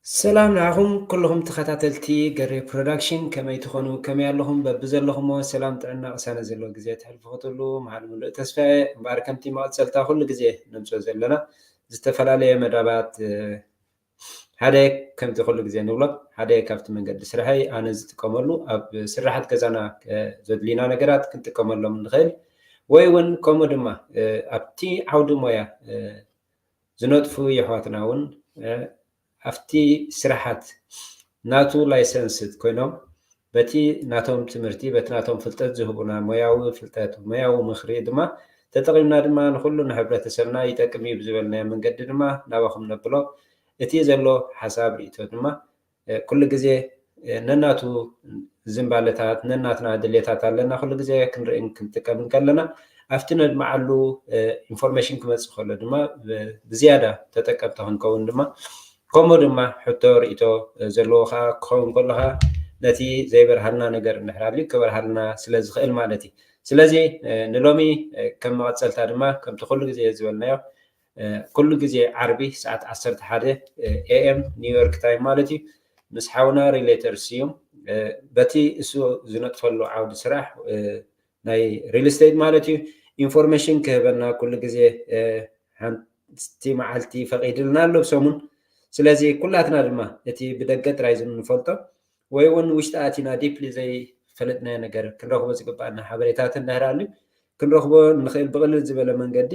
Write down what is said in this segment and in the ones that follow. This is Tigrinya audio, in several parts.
ሰላም ንዓኹም ኩልኹም ተኸታተልቲ ገሬ ፕሮዳክሽን፣ ከመይ ትኾኑ? ከመይ ኣለኹም? በብዘለኹሞ ሰላም፣ ጥዕና፣ ቅሳነት ዘለዎ ግዜ ተሕልፉ ክትህሉ መሃሉ ምሉእ ተስፋ እየ። እምበኣር ከምቲ መቐጸልታ ኩሉ ግዜ ነምጽኦ ዘለና ዝተፈላለየ መዳባት፣ እ፣ ሓደ ከምቲ ኩሉ ግዜ ንብሎ፣ ሓደ ካብቲ መንገዲ ስራሐይ ኣነ ዝጥቀመሉ ኣብ ስራሓት ገዛና፣ እ፣ ዘድልዩና ነገራት ክንጥቀመሎም ንኽእል፣ ወይ እውን ከምኡ ድማ፣ እ፣ ኣብቲ ዓውዲ ሞያ፣ እ፣ ዝነጥፉ የሕዋትና እውን፣ እ፣ ኣብቲ ስራሓት ናቱ ላይሰንስድ ኮይኖም በቲ ናቶም ትምህርቲ፣ በቲ ናቶም ፍልጠት ዝህቡና ሞያዊ ፍልጠት፣ ሞያዊ ምኽሪ ድማ ተጠቒምና ድማ ንኹሉ ንሕብረተሰብና ይጠቅም እዩ ብዝበልናዮ መንገዲ ድማ ናባኹም ነብሎ። እቲ ዘሎ ሓሳብ ርኢቶ ድማ፣ እ፣ ኩሉ ግዜ፣ እ፣ ነናቱ ዝንባለታት፣ ነናትና ድሌታት ኣለና። ኩሉ ግዜ ክንርእን ክንጥቀምን ከለና፣ ኣብቲ ነድምዓሉ፣ እ፣ ኢንፎርሜሽን ክመጽእ ከሎ ድማ ብ-፣ ብዝያዳ ተጠቀምቲ ክንከውን ድማ፣ ከምኡ ድማ ሕቶ ርኢቶ፣ እ፣ ዘለዎ ኸኣ ክኸውን ከሎ ኸኣ ነቲ ዘይበርሃልና ነገር እንድሕር ኣልዩ ክበርሃልና ስለ ዝኽእል ማለት እዩ። ስለዚ፣ እ፣ ንሎሚ፣ እ፣ ከም መቐጸልታ ድማ ከምቲ ኩሉ ግዜ ዝበልናዮ፣ እ፣ ኩሉ ግዜ ዓርቢ ሰዓት ዓሰርተ ሓደ ኤ ኤም ኒውዮርክ ታይም ማለት እዩ፣ ምስ ሓውና ሪሌተር ስዩም፣ እ፣ በቲ እሱ ዝነጥፈሉ ዓውዲ ስራሕ፣ እ፣ ናይ ሪል ስቴት ማለት እዩ፣ ኢንፎርሜሽን ክህበና ኩሉ ግዜ፣ እ፣ ሓንቲ መዓልቲ ፈቒድልና ኣሎ ብሰሙን። ስለዚ ኩላትና ድማ እቲ ብደገ ጥራይ ዝንፈልጦ ወይ እውን ውሽጢ ኣቲና ዲፕሊ ዘይፈለጥናዮ ነገር ክንረኽቦ ዝግባኣና ሓበሬታት እንድሕር ኣልዩ ክንረኽቦ ንኽእል ብቕልል ዝበለ መንገዲ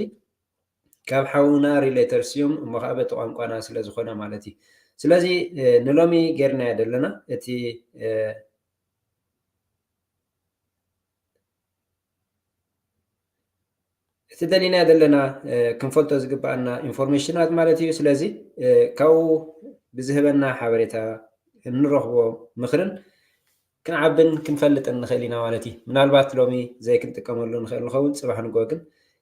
ካብ ሓውና ሪሌተር ስዩም፣ እሞ ኸዓ በቲ ቋንቋና ስለ ዝኾነ ማለት እዩ። ስለዚ፣ እ፣ ንሎሚ ጌርናዮ ዘለና እቲ፣ እ፣ እቲ ደሊናዮ ዘለና፣ እ፣ ክንፈልጦ ዝግባኣና ኢንፎርሜሽናት ማለት እዩ። ስለዚ፣ እ፣ ካብኡ ብዝህበና ሓበሬታ እንረኽቦ ምኽርን ክንዓብን ክንፈልጥን ንኽእል ኢና ማለት እዩ። ምናልባት ሎሚ ዘይክንጥቀመሉ ንኽእል ንኸውን፣ ጽባሕ ንግሆ ግን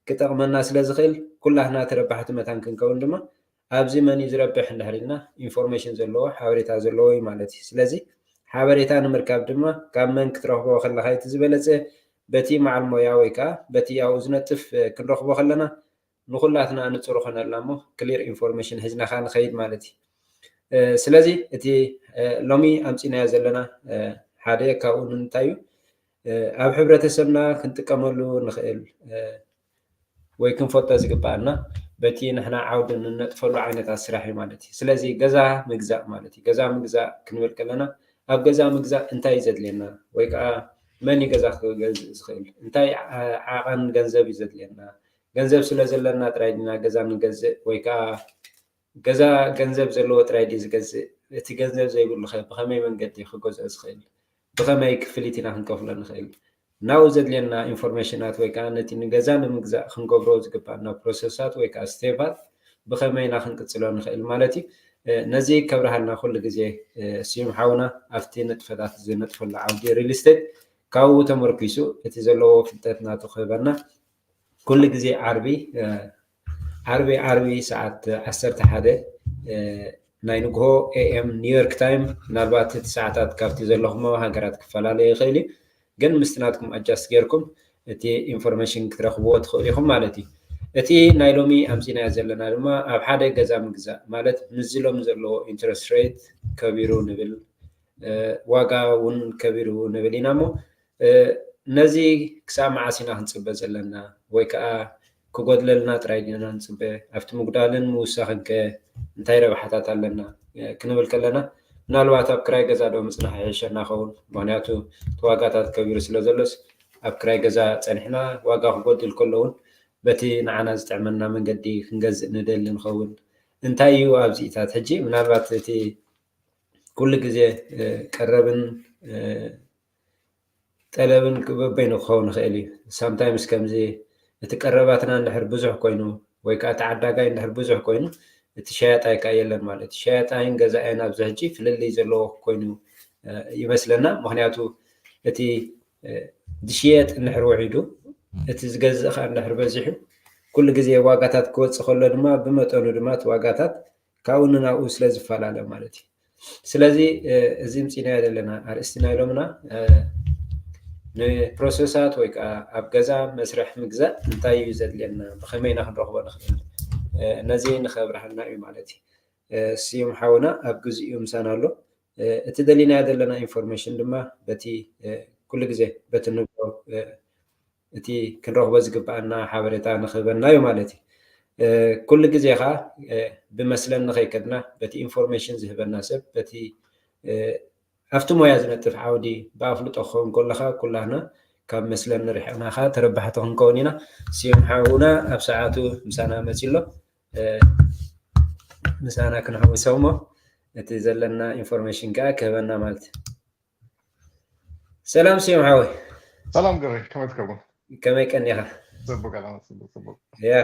ክጠቕመና ስለ ዝኽእል፣ ኩላትና ተረባሕቲ መታን ክንከውን ድማ፣ ኣብዚ መን እዩ ዝረብሕ እንድሕር ኢልና፣ ኢንፎርሜሽን ዘለዎ፣ ሓበሬታ ዘለዎ እዩ ማለት እዩ። ስለዚ ሓበሬታ ንምርካብ ድማ ካብ መን ክትረኽቦ ከለኻ እቲ ዝበለጸ፣ በቲ መዓል ሞያ ወይ ከኣ በቲ ኣብኡ ዝነጥፍ፣ እ፣ ክንረኽቦ ከለና፣ ንኹላትና ንጹር ይኾነልና እሞ ክሊር ኢንፎርሜሽን ሒዝና ኸኣ ንኸይድ ማለት እዩ። እ፣ ስለዚ እቲ፣ እ፣ ሎሚ ኣምጺእናዮ ዘለና፣ እ፣ ሓደ ካብኡ ንምንታይ እዩ፣ እ፣ ኣብ ሕብረተሰብና ክንጥቀመሉ ንኽእል፣ እ፣ ወይ ክንፈልጦ ዝግባኣና በቲ ንሕና ዓውዲ እንነጥፈሉ ዓይነታት ስራሕ እዩ ማለት እዩ። ስለዚ ገዛ ምግዛእ ማለት እዩ። ገዛ ምግዛእ ክንብል ከለና ኣብ ገዛ ምግዛእ እንታይ እዩ ዘድልየና? ወይ ከኣ መን እዩ ገዛ ክገዝእ ዝኽእል? እንታይ ዓ-፣ ዓቐን ገንዘብ እዩ ዘድልየና? ገንዘብ ስለ ዘለና ጥራይ ዲና ገዛ ንገዝእ? ወይ ከኣ ገዛ ገንዘብ ዘለዎ ጥራይ ድዩ ዝገዝእ? እቲ ገንዘብ ዘይብሉ ኸ ብኸመይ መንገዲ ክገዝኦ ዝኽእል? ብኸመይ ክፍሊት ኢና ክንከፍሎ ንኽእል? ናብኡ ዘድልየና ኢንፎርሜሽናት ወይ ከኣ ነቲ ንገዛ ንምግዛእ ክንገብሮ ዝግባኣና ፕሮሰሳት ወይ ከኣ ስቴፓት ብኸመይ ኢና ክንቅጽሎ ንኽእል ማለት እዩ። እ፣ ነዚ ከብርሃልና ኩሉ ግዜ፣ እ፣ ስዩም ሓውና ኣብቲ ንጥፈታት ዝነጥፈሉ ዓውዲ ሪል ስቴት ካብኡ ተመርኪሱ እቲ ዘለዎ ፍልጠት ናቱ ክህበና ኩሉ ግዜ ዓርቢ፣ እ፣ ዓርቢ፣ ዓርቢ ሰዓት ዓሰርተ ሓደ፣ እ፣ ናይ ንግሆ ኤ ኤም ኒውዮርክ ታይም፣ ምናልባት እቲ ሰዓታት ካብቲ ዘለኹሞ ሃገራት ክፈላለ ይኽእል እዩ፣ ግን ምስቲ ናትኩም ኣጃስት ጌርኩም እቲ ኢንፎርሜሽን ክትረኽብዎ ትኽእሉ ኢኹም ማለት እዩ። እቲ ናይ ሎሚ ኣምጺናዮ ዘለና ድማ ኣብ ሓደ ገዛ ምግዛእ ማለት ምስዚ ሎሚ ዘለዎ ኢንትረስት ሬት ከቢሩ ንብል፣ እ፣ ዋጋ እውን ከቢሩ ንብል ኢና እሞ፣ እ፣ ነዚ ክሳብ መዓስ ኢና ክንጽበ ዘለና? ወይ ከኣ ክጎድለልና ጥራይ ዲና ንጽበ? ኣብቲ ምጉዳልን ምውሳኽን ከ እንታይ ረብሓታት ኣለና? እ፣ ክንብል ከለና፣ ምናልባት ኣብ ክራይ ገዛ ዶ ምጽናሕ ይሕሸና ኸውን? ምኽንያቱ እቲ ዋጋታት ከቢሩ ስለ ዘሎስ፣ ኣብ ክራይ ገዛ ጸኒሕና ዋጋ ክጎድል ከሎ እውን በቲ ንዓና ዝጥዕመና መንገዲ ክንገዝእ ንደሊ ንኸውን። እንታይ እዩ ኣብዚኢታት? ሕጂ ምናልባት እቲ ኩሉ ግዜ፣ እ፣ ቀረብን፣ እ፣ ጠለብን በበይኑ ክኸውን ይኽእል እዩ። ሳምታይምስ ከምዚ እቲ ቀረባትና እንድሕር ብዙሕ ኮይኑ ወይ ከኣ እቲ ዓዳጋይ እንድሕር ብዙሕ ኮይኑ እቲ ሸያጣይ ከኣ የለን ማለት እዩ። ሸያጣይን ገዛኣይን ኣብዚ ሕጂ ፍልልይ ዘለዎ ኮይኑ፣ እ፣ ይመስለና። ምኽንያቱ እቲ፣ እ፣ ዝሽየጥ እንድሕር ውዒዱ እቲ ዝገዝእ ከኣ እንድሕር በዚሑ ኩሉ ግዜ ዋጋታት ክወጽእ ከሎ ድማ ብመጠኑ ድማ እቲ ዋጋታት ካብኡ ንናብኡ ስለ ዝፈላለ ማለት እዩ። ስለዚ፣ እ፣ እዚ ምጺናዮ ዘለና ኣርእስቲ ናይ ሎምና፣ እ፣ ንፕሮሰሳት ወይ ከኣ ኣብ ገዛ መስርሕ ምግዛእ እንታይ እዩ ዘድልየና? ብኸመይ ኢና ክንረኽቦ ንኽእል? እ፣ ነዚ ንኸብርሃልና እዩ ማለት እዩ። ስዩም ሓውና ኣብ ግዜኡ ምሳና ኣሎ። እቲ ደሊናዮ ዘለና ኢንፎርሜሽን ድማ በቲ ኩሉ ግዜ በቲ ንብሎ እቲ ክንረኽቦ ዝግብኣና ሓበሬታ ንክህበና እዩ ማለት እዩ። ኩሉ ግዜ ከዓ ብመስለን ንኸይከድና በቲ ኢንፎርሜሽን ዝህበና ሰብ በቲ ኣብቲ ሞያ ዝነጥፍ ዓውዲ ብኣፍልጦ ክኸውን ከለካ ኩላህና ካብ መስለን ንርሕቕና ከዓ ተረባሕቲ ክንከውን ኢና። ስዩም ሓውና ኣብ ሰዓቱ ምሳና መፂ ኣሎ። ምሳና ክንሕውሶ እሞ እቲ ዘለና ኢንፎርሜሽን ከዓ ክህበና ማለት እዩ። ሰላም ስዩም ሓወይ። ሰላም ገሬ፣ ከመይ ትከውን? ከመይ ቀኒኻ? ጽቡቅ ኣላ ጽቡቅ ጽቡቅ። ያ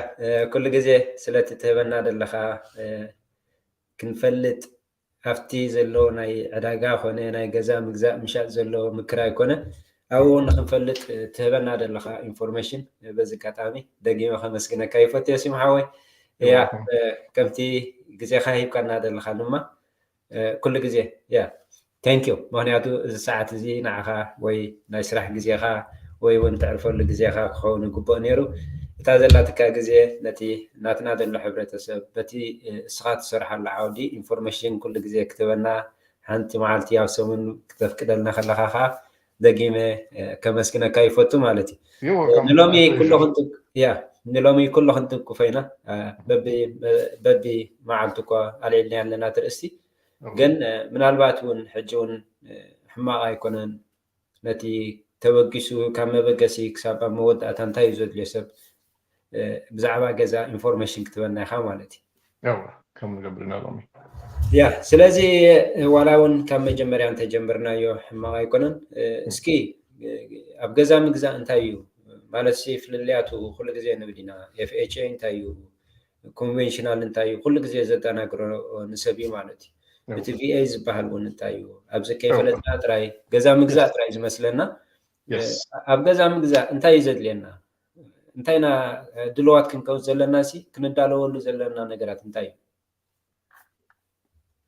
ኩሉ ግዜ ስለቲ ትህበና ዘለኻ ክንፈልጥ ኣብቲ ዘሎ ናይ ዕዳጋ ኮነ ናይ ገዛ ምግዛእ ምሻጥ ዘሎ ምክራይ ኮነ ኣብኡ ንክንፈልጥ ትህበና ዘለኻ ኢንፎርሜሽን በዚ ኣጋጣሚ ደጊመ ከመስግነካ ይፈትዮ ስዩም ሓወይ። ያ ከምቲ ግዜኻ ሂብካና ዘለኻ ድማ ኩሉ ግዜ ያ thank you። ምክንያቱ እዚ ሰዓት እዚ ንዓኻ ወይ ናይ ስራሕ ግዜኻ ወይ እውን ተዕርፈሉ ግዜኻ ክኸውን ይግብኦ ነይሩ። እታ ዘላትካ ግዜ ነቲ ናትና ዘሎ ሕብረተሰብ በቲ እስኻ ትሰርሓሉ ዓውዲ ኢንፎርሜሽን ኩሉ ግዜ ክትበና ሓንቲ መዓልቲ ኣብ ሰሙን ክተፍቅደልና ከለኻ ከዓ ደጊመ ከመስግነካ ይፈቱ ማለት እዩ። ንሎሚ ኩሉ ክንትኩፍ ኢና በቢ መዓልቱ እኳ ኣልዒልና ኣለና ትርእስቲ ግን ምናልባት እውን ሕጂ እውን ሕማቕ ኣይኮነን። ነቲ ተበጊሱ ካብ መበገሲ ክሳብ ኣብ መወዳእታ እንታይ እዩ ዘድልዮ ሰብ ብዛዕባ ገዛ ኢንፎርሜሽን ክትበና ኢኻ ማለት እዩ። ያው ከም ንገብር ኢና ሎሚ ያ ስለዚ ዋላ እውን ካብ መጀመርያ እንተጀምርናዮ ሕማቕ ኣይኮነን። እስኪ ኣብ ገዛ ምግዛእ እንታይ እዩ ማለት ፍልልያቱ ኩሉ ግዜ ንብል ኢና። ኤፍኤችኤ እንታይ እዩ፣ ኮንቬንሽናል እንታይ እዩ፣ ኩሉ ግዜ ዘደናግሮ ንሰብ እዩ ማለት እዩ። እቲ ቪኤ ዝበሃል እውን እንታይ እዩ ኣብዚ ከይፈለጥና ጥራይ ገዛ ምግዛእ ጥራይ ዝመስለና። ኣብ ገዛ ምግዛእ እንታይ እዩ ዘድልየና? እንታይ ኢና ድልዋት ክንከውን ዘለና ሲ ክንዳለወሉ ዘለና ነገራት እንታይ እዩ?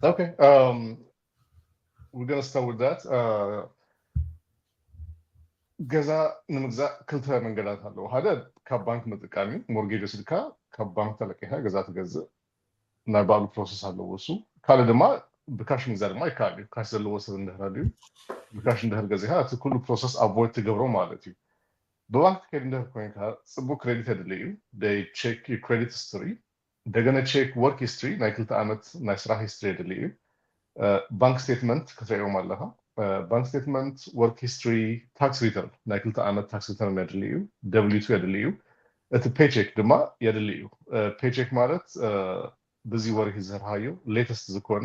Okay, um, we're gonna start with that. Uh, ገዛ ንምግዛእ ክልተ መንገዳት ኣለዉ። ሓደ ካብ ባንክ ምጥቃም እዩ። ሞርጌጅ ወሲድካ ካብ ባንክ ተለቂኻ ገዛ ትገዝእ ናይ ባዕሉ ፕሮሰስ ኣለዎ እሱ። ካልእ ድማ ብካሽ ምግዛእ ድማ ይከኣል እዩ። ካሽ ዘለዎ ሰብ እንድሕር ኣልዩ ብካሽ እንድሕር ገዚኻ እቲ ኩሉ ፕሮሰስ ኣቮይድ ትገብሮ ማለት እዩ። ብባንክ ትከይድ እንድሕር ኮይንካ ጽቡቅ ክሬዲት የድሊ እዩ። They check your credit history. እንደገና ቼክ ወርክ ሂስትሪ ናይ ክልተ ዓመት ናይ ስራሕ ሂስትሪ የድሊ እዩ። ባንክ ስቴትመንት ክትርእዮም ኣለካ። ባንክ ስቴትመንት፣ ወርክ ሂስትሪ፣ ታክስ ሪተርን ናይ ክልተ ዓመት ታክስ ሪተርን የድሊ እዩ። ደብሊው ቱ የድሊ እዩ። እቲ ፔቼክ ድማ የድሊ እዩ። ፔቼክ ማለት ብዚ ወርሂ ዝሰርሃዮ ሌተስት ዝኮነ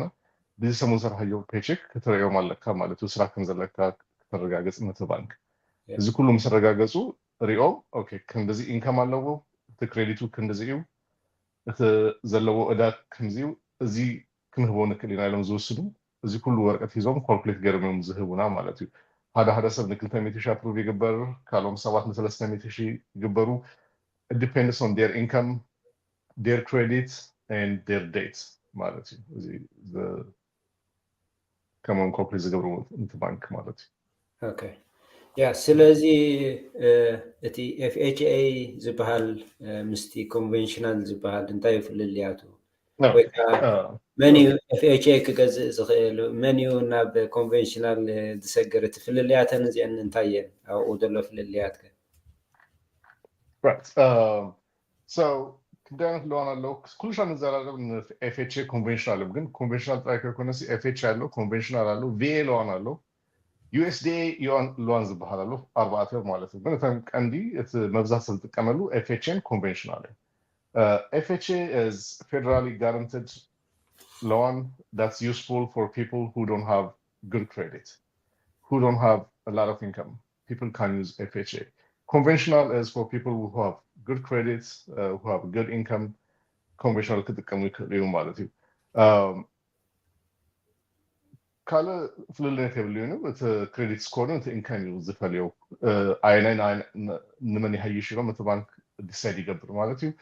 ብዚ ሰሙን ዝሰርሃዮ ፔቼክ ክትርእዮም ኣለካ ማለት እዩ። ስራሕ ከም ዘለካ ክተረጋግጽ ነቲ ባንክ። እዚ ኩሉ ምስ ኣረጋገጹ ሪኦም ኦኬ ክንድዚ ኢንካም ኣለዎ፣ እቲ ክሬዲቱ ክንድዚ እዩ፣ እቲ ዘለዎ እዳ ከምዚ እዩ፣ እዚ ክንህቦ ንክእል ኢና ኢሎም ዝውስኑ። እዚ ኩሉ ወረቀት ሂዞም ካልኩሌት ገይሮም እዮም ዝህቡና ማለት እዩ። ሓደ ሓደ ሰብ ንክልተ ሚእቲ ሺህ ኣፕሩቭ ይግበር፣ ካልኦም ሰባት ንሰለስተ ሚእቲ ሺህ ይግበሩ። It depends on their income, their credit and their debt ማለት እዩ። እዚ ከምኦም ኮምፕሊት ዝገብሩ እቲ ባንክ ማለት እዩ። ኦኬ ያ ስለዚ እቲ ኤፍኤችኤ ዝበሃል ምስቲ ኮንቨንሽናል ዝበሃል እንታይ እዩ ፍልልያቱ? ወይ ከዓ መን እዩ ኤፍኤችኤ ክገዝእ ዝኽእል? መን እዩ ናብ ኮንቨንሽናል ዝሰግር? እቲ ፍልልያተን እዚአን እንታይ እየን? ኣብኡ ዘሎ ፍልልያት ከ? So ክልተ ዓይነት ሎዋን ኣለዉ። ኩሉ ሻዕ ንዘራረብ ንኤፍኤችኤ ኮንቬንሽናል እዮም፣ ግን ኮንቬንሽናል ጥራይ ከይኮነሲ ኤፍኤችኤ ኣሎ፣ ኮንቬንሽናል ኣሎ፣ ቪኤ ሎዋን ኣሎ፣ ዩኤስዲኤ ሎዋን ዝበሃል ኣሎ፣ ኣርባዕተ ማለት እዩ። ግን እተን ቀንዲ እቲ መብዛሕትኡ ዝጥቀመሉ ኤፍኤችኤን ኮንቬንሽናል እዩ። ኤፍኤችኤ is federally guaranteed loan that's useful for people who don't have good credit, who don't have a lot of income. People can use FHA. Conventional is for people who have good credits, uh, who have good income. ኮንቬንሽናል ክጥቀሙ ይክእሉ እዩ ማለት እዩ። ካልእ ፍልልነት የብልዩን እዩ። እቲ ክሬዲት ስኮርን እቲ ኢንካም እዩ ዝፈልዮ። ኣየናይ ንመን ይሃይሽ ኢሎም እቲ ባንክ ዲሳይድ ይገብር ማለት እዩ።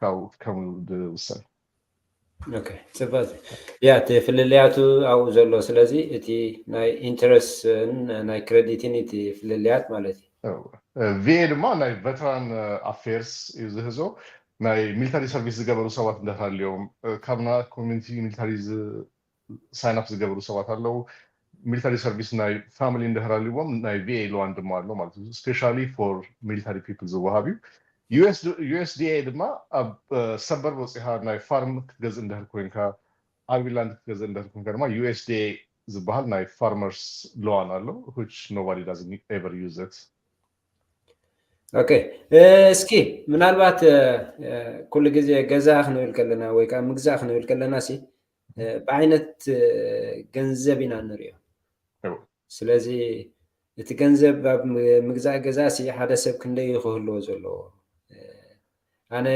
ካብ ከምኡ ዝውሰን። ጽባሕ ያ እቲ ፍልልያቱ ኣብኡ ዘሎ። ስለዚ እቲ ናይ ኢንትረስትን ናይ ክሬዲትን እቲ ፍልልያት ማለት እዩ። ቪኤ ድማ ናይ ቨተራን ኣፌርስ እዩ ዝህዞ። ናይ ሚሊታሪ ሰርቪስ ዝገበሩ ሰባት እንድሕር ሃልዮም፣ እ፣ ካብና ኮሚኒቲ ሚሊታሪ ሳይን ኣፕ ዝገበሩ ሰባት ኣለዉ። ሚሊታሪ ሰርቪስ ናይ ፋሚሊ እንድሕር ሃልዎም ናይ ቪኤ ሎዋን ድማ ኣሎ ማለት እዩ። ስፔሻሊ ፎር ሚሊታሪ ፒፕል ዝወሃብ እዩ። ዩ ኤስ ዲ ኤ ድማ ኣብ፣ እ፣ ሰበር ወፂኻ ናይ ፋርም ክትገዝእ እንድሕር ኮይንካ፣ ዓብይ ላንድ ክትገዝእ እንድሕር ኮይንካ ድማ ዩ ኤስ ዲ ኤ ዝበሃል ናይ ፋርመርስ ሎዋን ኣሎ፣ which nobody doesn't ever use it። ኦኬ፣ እስኪ ምናልባት ኩሉ ግዜ ገዛ ክንብል ከለና ወይ ከዓ ምግዛእ ክንብል ከለና ሲ ብዓይነት ገንዘብ ኢና ንሪኦ። ስለዚ እቲ ገንዘብ ኣብ ምግዛእ ገዛ ሲ ሓደ ሰብ ክንደይ ክህልዎ ዘለዎ? ኣነ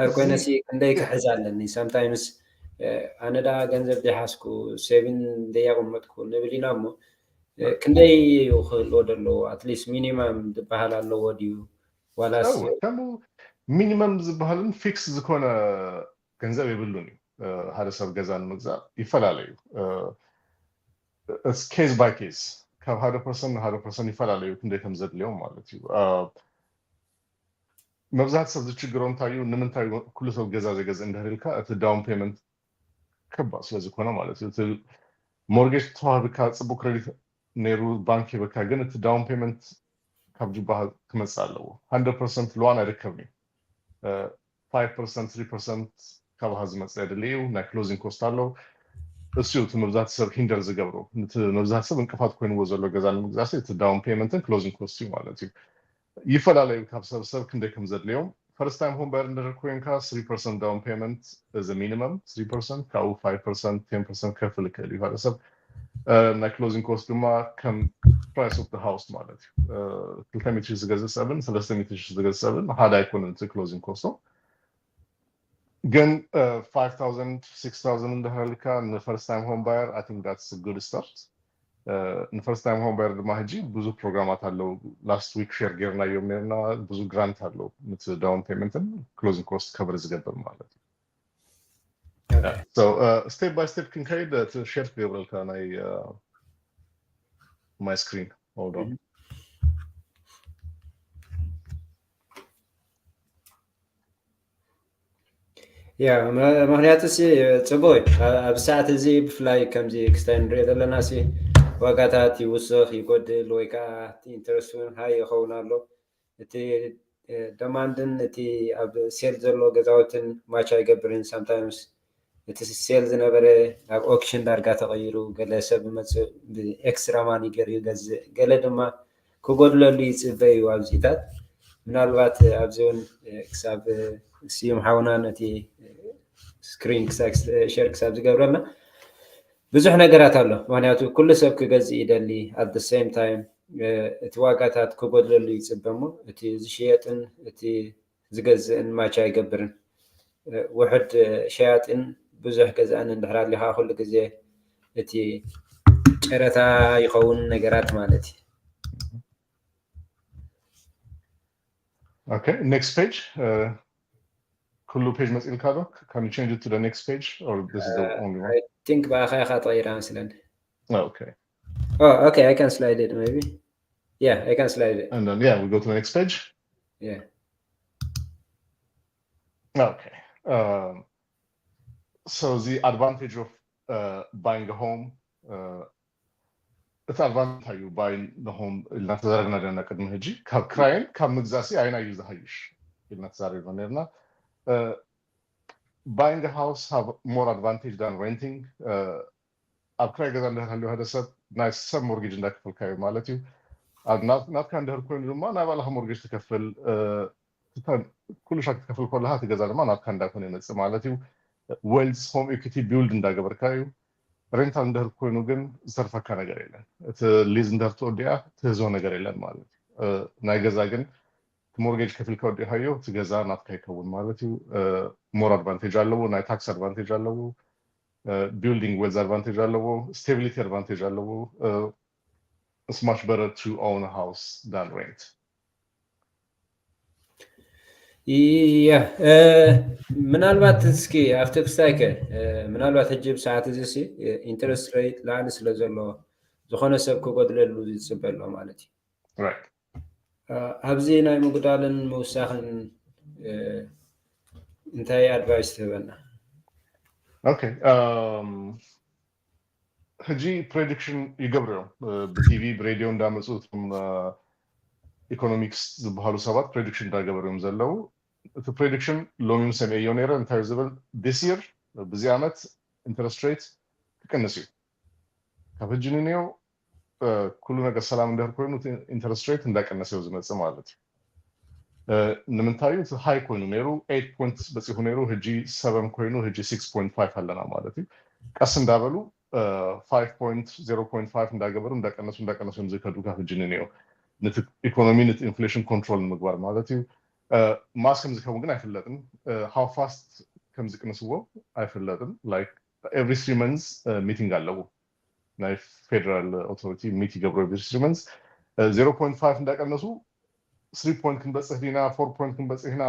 ር ኮይነ ሲ ክንደይ ክሕዝ ኣለኒ? ሳምታይምስ ኣነ ደኣ ገንዘብ ደይሓዝኩ፣ ሴቪን ደያቐመጥኩ ንብል ኢና እሞ ክንደይ እዩ ክህልዎ ዘለዎ? ኣትሊስት ሚኒመም ዝበሃል ኣለዎ ድዩ? ዋላስ ከምኡ ሚኒመም ዝበሃልን ፊክስ ዝኾነ ገንዘብ የብሉን እዩ። ሓደ ሰብ ገዛ ንምግዛእ ይፈላለዩ። ኬዝ ባይ ኬዝ፣ ካብ ሓደ ፐርሰን ንሓደ ፐርሰን ይፈላለዩ ክንደይ ከም ዘድልዮም ማለት እዩ። መብዛሕቲ ሰብ ዝችግሮ እንታይ እዩ? ንምንታይ ኩሉ ሰብ ገዛ ዘይገዝእ እንድሕር ኢልካ፣ እቲ ዳውን ፔመንት ከባድ ስለ ዝኾነ ማለት እዩ። እቲ ሞርጌጅ ተዋህብካ፣ ፅቡቅ ክሬዲት ነይሩ፣ ባንክ ሂበካ፣ ግን እቲ ዳውን ፔመንት ካብ ጁባ ክመፅእ ኣለዎ። ሃንድረድ ፐርሰንት ሎዋን ኣይርከብን እዩ። ፋይቭ ፐርሰንት፣ ትሪ ፐርሰንት ካባኻ ዝመፅእ የድሊ እዩ። ናይ ክሎዚንግ ኮስት ኣሎ። እሱ እዩ እቲ መብዛሕቲ ሰብ ሂንደር ዝገብሮ። እቲ መብዛሕቲ ሰብ እንቅፋት ኮይንዎ ዘሎ ገዛ ንምግዛእ እቲ ዳውን ፔመንትን ክሎዚንግ ኮስት እዩ ማለት እዩ። ይፈላለዩ ካብ ሰብ ሰብ ክንደይ ከም ዘድልዮም። ፈርስት ታይም ሆም ባየር እንድሕር ኮይንካ፣ ስሪ ፐርሰንት ዳውን ፔመንት እዚ ሚኒመም፣ ስሪ ፐርሰንት፣ ካብኡ ፋይቭ ፐርሰንት፣ ቴን ፐርሰንት ክከፍል ይክእል እዩ ሓደ ሰብ። ናይ ክሎዚንግ ኮስት ድማ ከም ፕራይስ ኦፍ ሃውስ ማለት እዩ። ክልተ ሚእቲ ሺህ ዝገዝእ ሰብን ሰለስተ ሚእቲ ሺህ ዝገዝእ ሰብን ሓደ ኣይኮነን እቲ ክሎዚንግ ኮስቶም። ግን ፋይቭ ታውዘንድ፣ ሲክስ ታውዘንድ እንድሕር ኢልካ ንፈርስት ታይም ሆም ባየር፣ I think that's a good start። ንፈርስት ታይም ሆም ባየር ድማ ሕጂ ብዙ ፕሮግራማት ኣለዉ። ላስት ዊክ ሼር ጌርናዮም ነርና። ብዙ ግራንት ኣለዉ፣ ነቲ ዳውን ፔመንትን ክሎዚንግ ኮስት ከቨር ዝገብር ማለት እዩ። ስቴፕ ባይ ስቴፕ ክንከይድ፣ እቲ ሼር ክገብረልካ ናይ ማይ ስክሪን። Hold on። ያ፣ ምክንያቱ ሲ ፅቡቅ እዩ። ኣብዚ ሰዓት እዚ ብፍላይ ከምዚ ክስታይ ንሪኦ ዘለና ሲ ዋጋታት ይውስኽ ይጎድል፣ ወይ ከዓ ኢንተረስት እውን ሃይ ይኸውን ኣሎ። እቲ ደማንድን እቲ ኣብ ሴል ዘሎ ገዛውትን ማች ኣይገብርን። ሳምታይምስ እቲ ሴል ዝነበረ ኣብ ኦክሽን ዳርጋ ተቐይሩ፣ ገለ ሰብ መፅእ ብኤክስትራ ማኒ ገይሩ ይገዝእ፣ ገለ ድማ ክጎድለሉ ይፅበ እዩ ኣብዚታት። ምናልባት ኣብዚ እውን ክሳብ ስዩም ሓውና ነቲ ስክሪን ሸር ክሳብ ዝገብረልና ብዙሕ ነገራት ኣሎ። ምክንያቱ ኩሉ ሰብ ክገዝእ ይደሊ። At the same time እቲ ዋጋታት ክጎድለሉ ይፅበ እሞ እቲ ዝሽየጥን እቲ ዝገዝእን ማች ኣይገብርን። ውሕድ ሸያጥን ብዙሕ ገዛእን እንድሕር ኣሊኻ ኩሉ ግዜ እቲ ጨረታ ይኸውን ነገራት ማለት እዩ። Okay, next page. ኩሉ ፔጅ መፂልካ ዶ? Can you change it to the next page, or this is the only one? I think ብኣኻ ኢኻ ተቐይራ መስለኒ። Okay. Oh, okay, I can slide it maybe. Yeah, I can slide it. And then, yeah, we go to the next page. Yeah. Okay. Um, so the advantage of uh, buying a home, uh, እቲ ኣድቫንቴጅ እዩ። ባይ ሆም ኢልና ተዛረብና ዲና ቅድሚ ሕጂ? ካብ ክራይን ካብ ምግዛእሲ ኣየናይ እዩ ዝሃይሽ ኢልና ተዛሪብና ነርና። Buying a house have more advantage than renting. ኣብ ክራይ ገዛ እንድሕር ሃልዩ ሓደ ሰብ ናይ ሰብ ሞርጌጅ እንዳከፈልካ እዩ ማለት እዩ። ናትካ እንድሕር ኮይኑ ድማ ናይ ባዕልካ ሞርጌጅ ትከፍል። ኩሉ ሻክ ክትከፍል ከለካ እቲ ገዛ ድማ ናትካ እንዳኮነ ይመፅእ ማለት እዩ። ዌልዝ ሆም ኢኩቲ ቢውልድ እንዳገበርካ እዩ። ሬንታል እንድሕር ኮይኑ ግን ዝተርፈካ ነገር የለን። እቲ ሊዝ እንድሕር ትወዲኣ ትህዞ ነገር የለን ማለት እዩ። ናይ ገዛ ግን እቲ ሞርጌጅ ከፊልካ ወዲእካዮ እቲ ገዛ ናትካ ይከውን ማለት እዩ። ሞር ኣድቫንቴጅ ኣለዎ፣ ናይ ታክስ ኣድቫንቴጅ ኣለዎ፣ ቢልዲንግ ዌልዝ ኣድቫንቴጅ ኣለዎ፣ ስቴቢሊቲ ኣድቫንቴጅ ኣለዎ። It's much better to own a house than rent. ያ፣ ምናልባት እስኪ ኣብቲ ክስታይከ ምናልባት ሕጂ ብሰዓት እዚ ሲ ኢንተረስት ሬት ላዕሊ ስለ ዘሎ ዝኾነ ሰብ ክጎድለሉ ዝፅበ ኣሎ ማለት እዩ። ኣብዚ ናይ ምጉዳልን ምውሳኽን እንታይ ኣድቫይስ ትህበና? Okay. ሕጂ ፕሬዲክሽን ይገብሩ እዮም ብቲቪ ብሬድዮ እንዳመፁ እቶም ኢኮኖሚክስ ዝበሃሉ ሰባት ፕሬዲክሽን እንዳገበሩ እዮም ዘለዉ። እቲ ፕሬዲክሽን ሎሚ ሰሚዐዮ ነይረ። እንታይ ዝብል this year፣ ብዚ ዓመት ኢንተረስት ሬት ክቅንስ እዩ። ካብ ሕጂ ንንዮ ኩሉ ነገር ሰላም እንድሕር ኮይኑ ኢንተረስት ሬት እንዳቀነሰ እዩ ዝመፅእ ማለት እዩ። ንምንታይ እዩ? እቲ ሃይ ኮይኑ ነይሩ ኤይት ፖይንት በፂሑ ነይሩ፣ ሕጂ ሰቨን ኮይኑ ሕጂ ሲክስ ፖይንት ፋይቭ ኣለና ማለት እዩ። ቀስ እንዳበሉ ፋይቭ ፖይንት ዜሮ ፖይንት ፋይቭ እንዳገበሩ እንዳቀነሱ እንዳቀነሱ እዮም ዝከዱ ካብ ሕጂ ንንዮ ነቲ ኢኮኖሚ ነቲ ኢንፍሌሽን ኮንትሮል ንምግባር ማለት እዩ። ማስ ከም ዝከውን ግን ኣይፍለጥን። ሃው ፋስት ከም ዝቅንስዎ ኣይፍለጥን። Like every three months ሚቲንግ ኣለዎ። ናይ ፌደራል ኦቶሪቲ ሚት ይገብሮ every three months። ዜሮ ፖይንት ፋይቭ እንዳቀነሱ ስሪ ፖይንት ክንበፅሕ ዲና ፎር ፖይንት ክንበፅሕ ዲና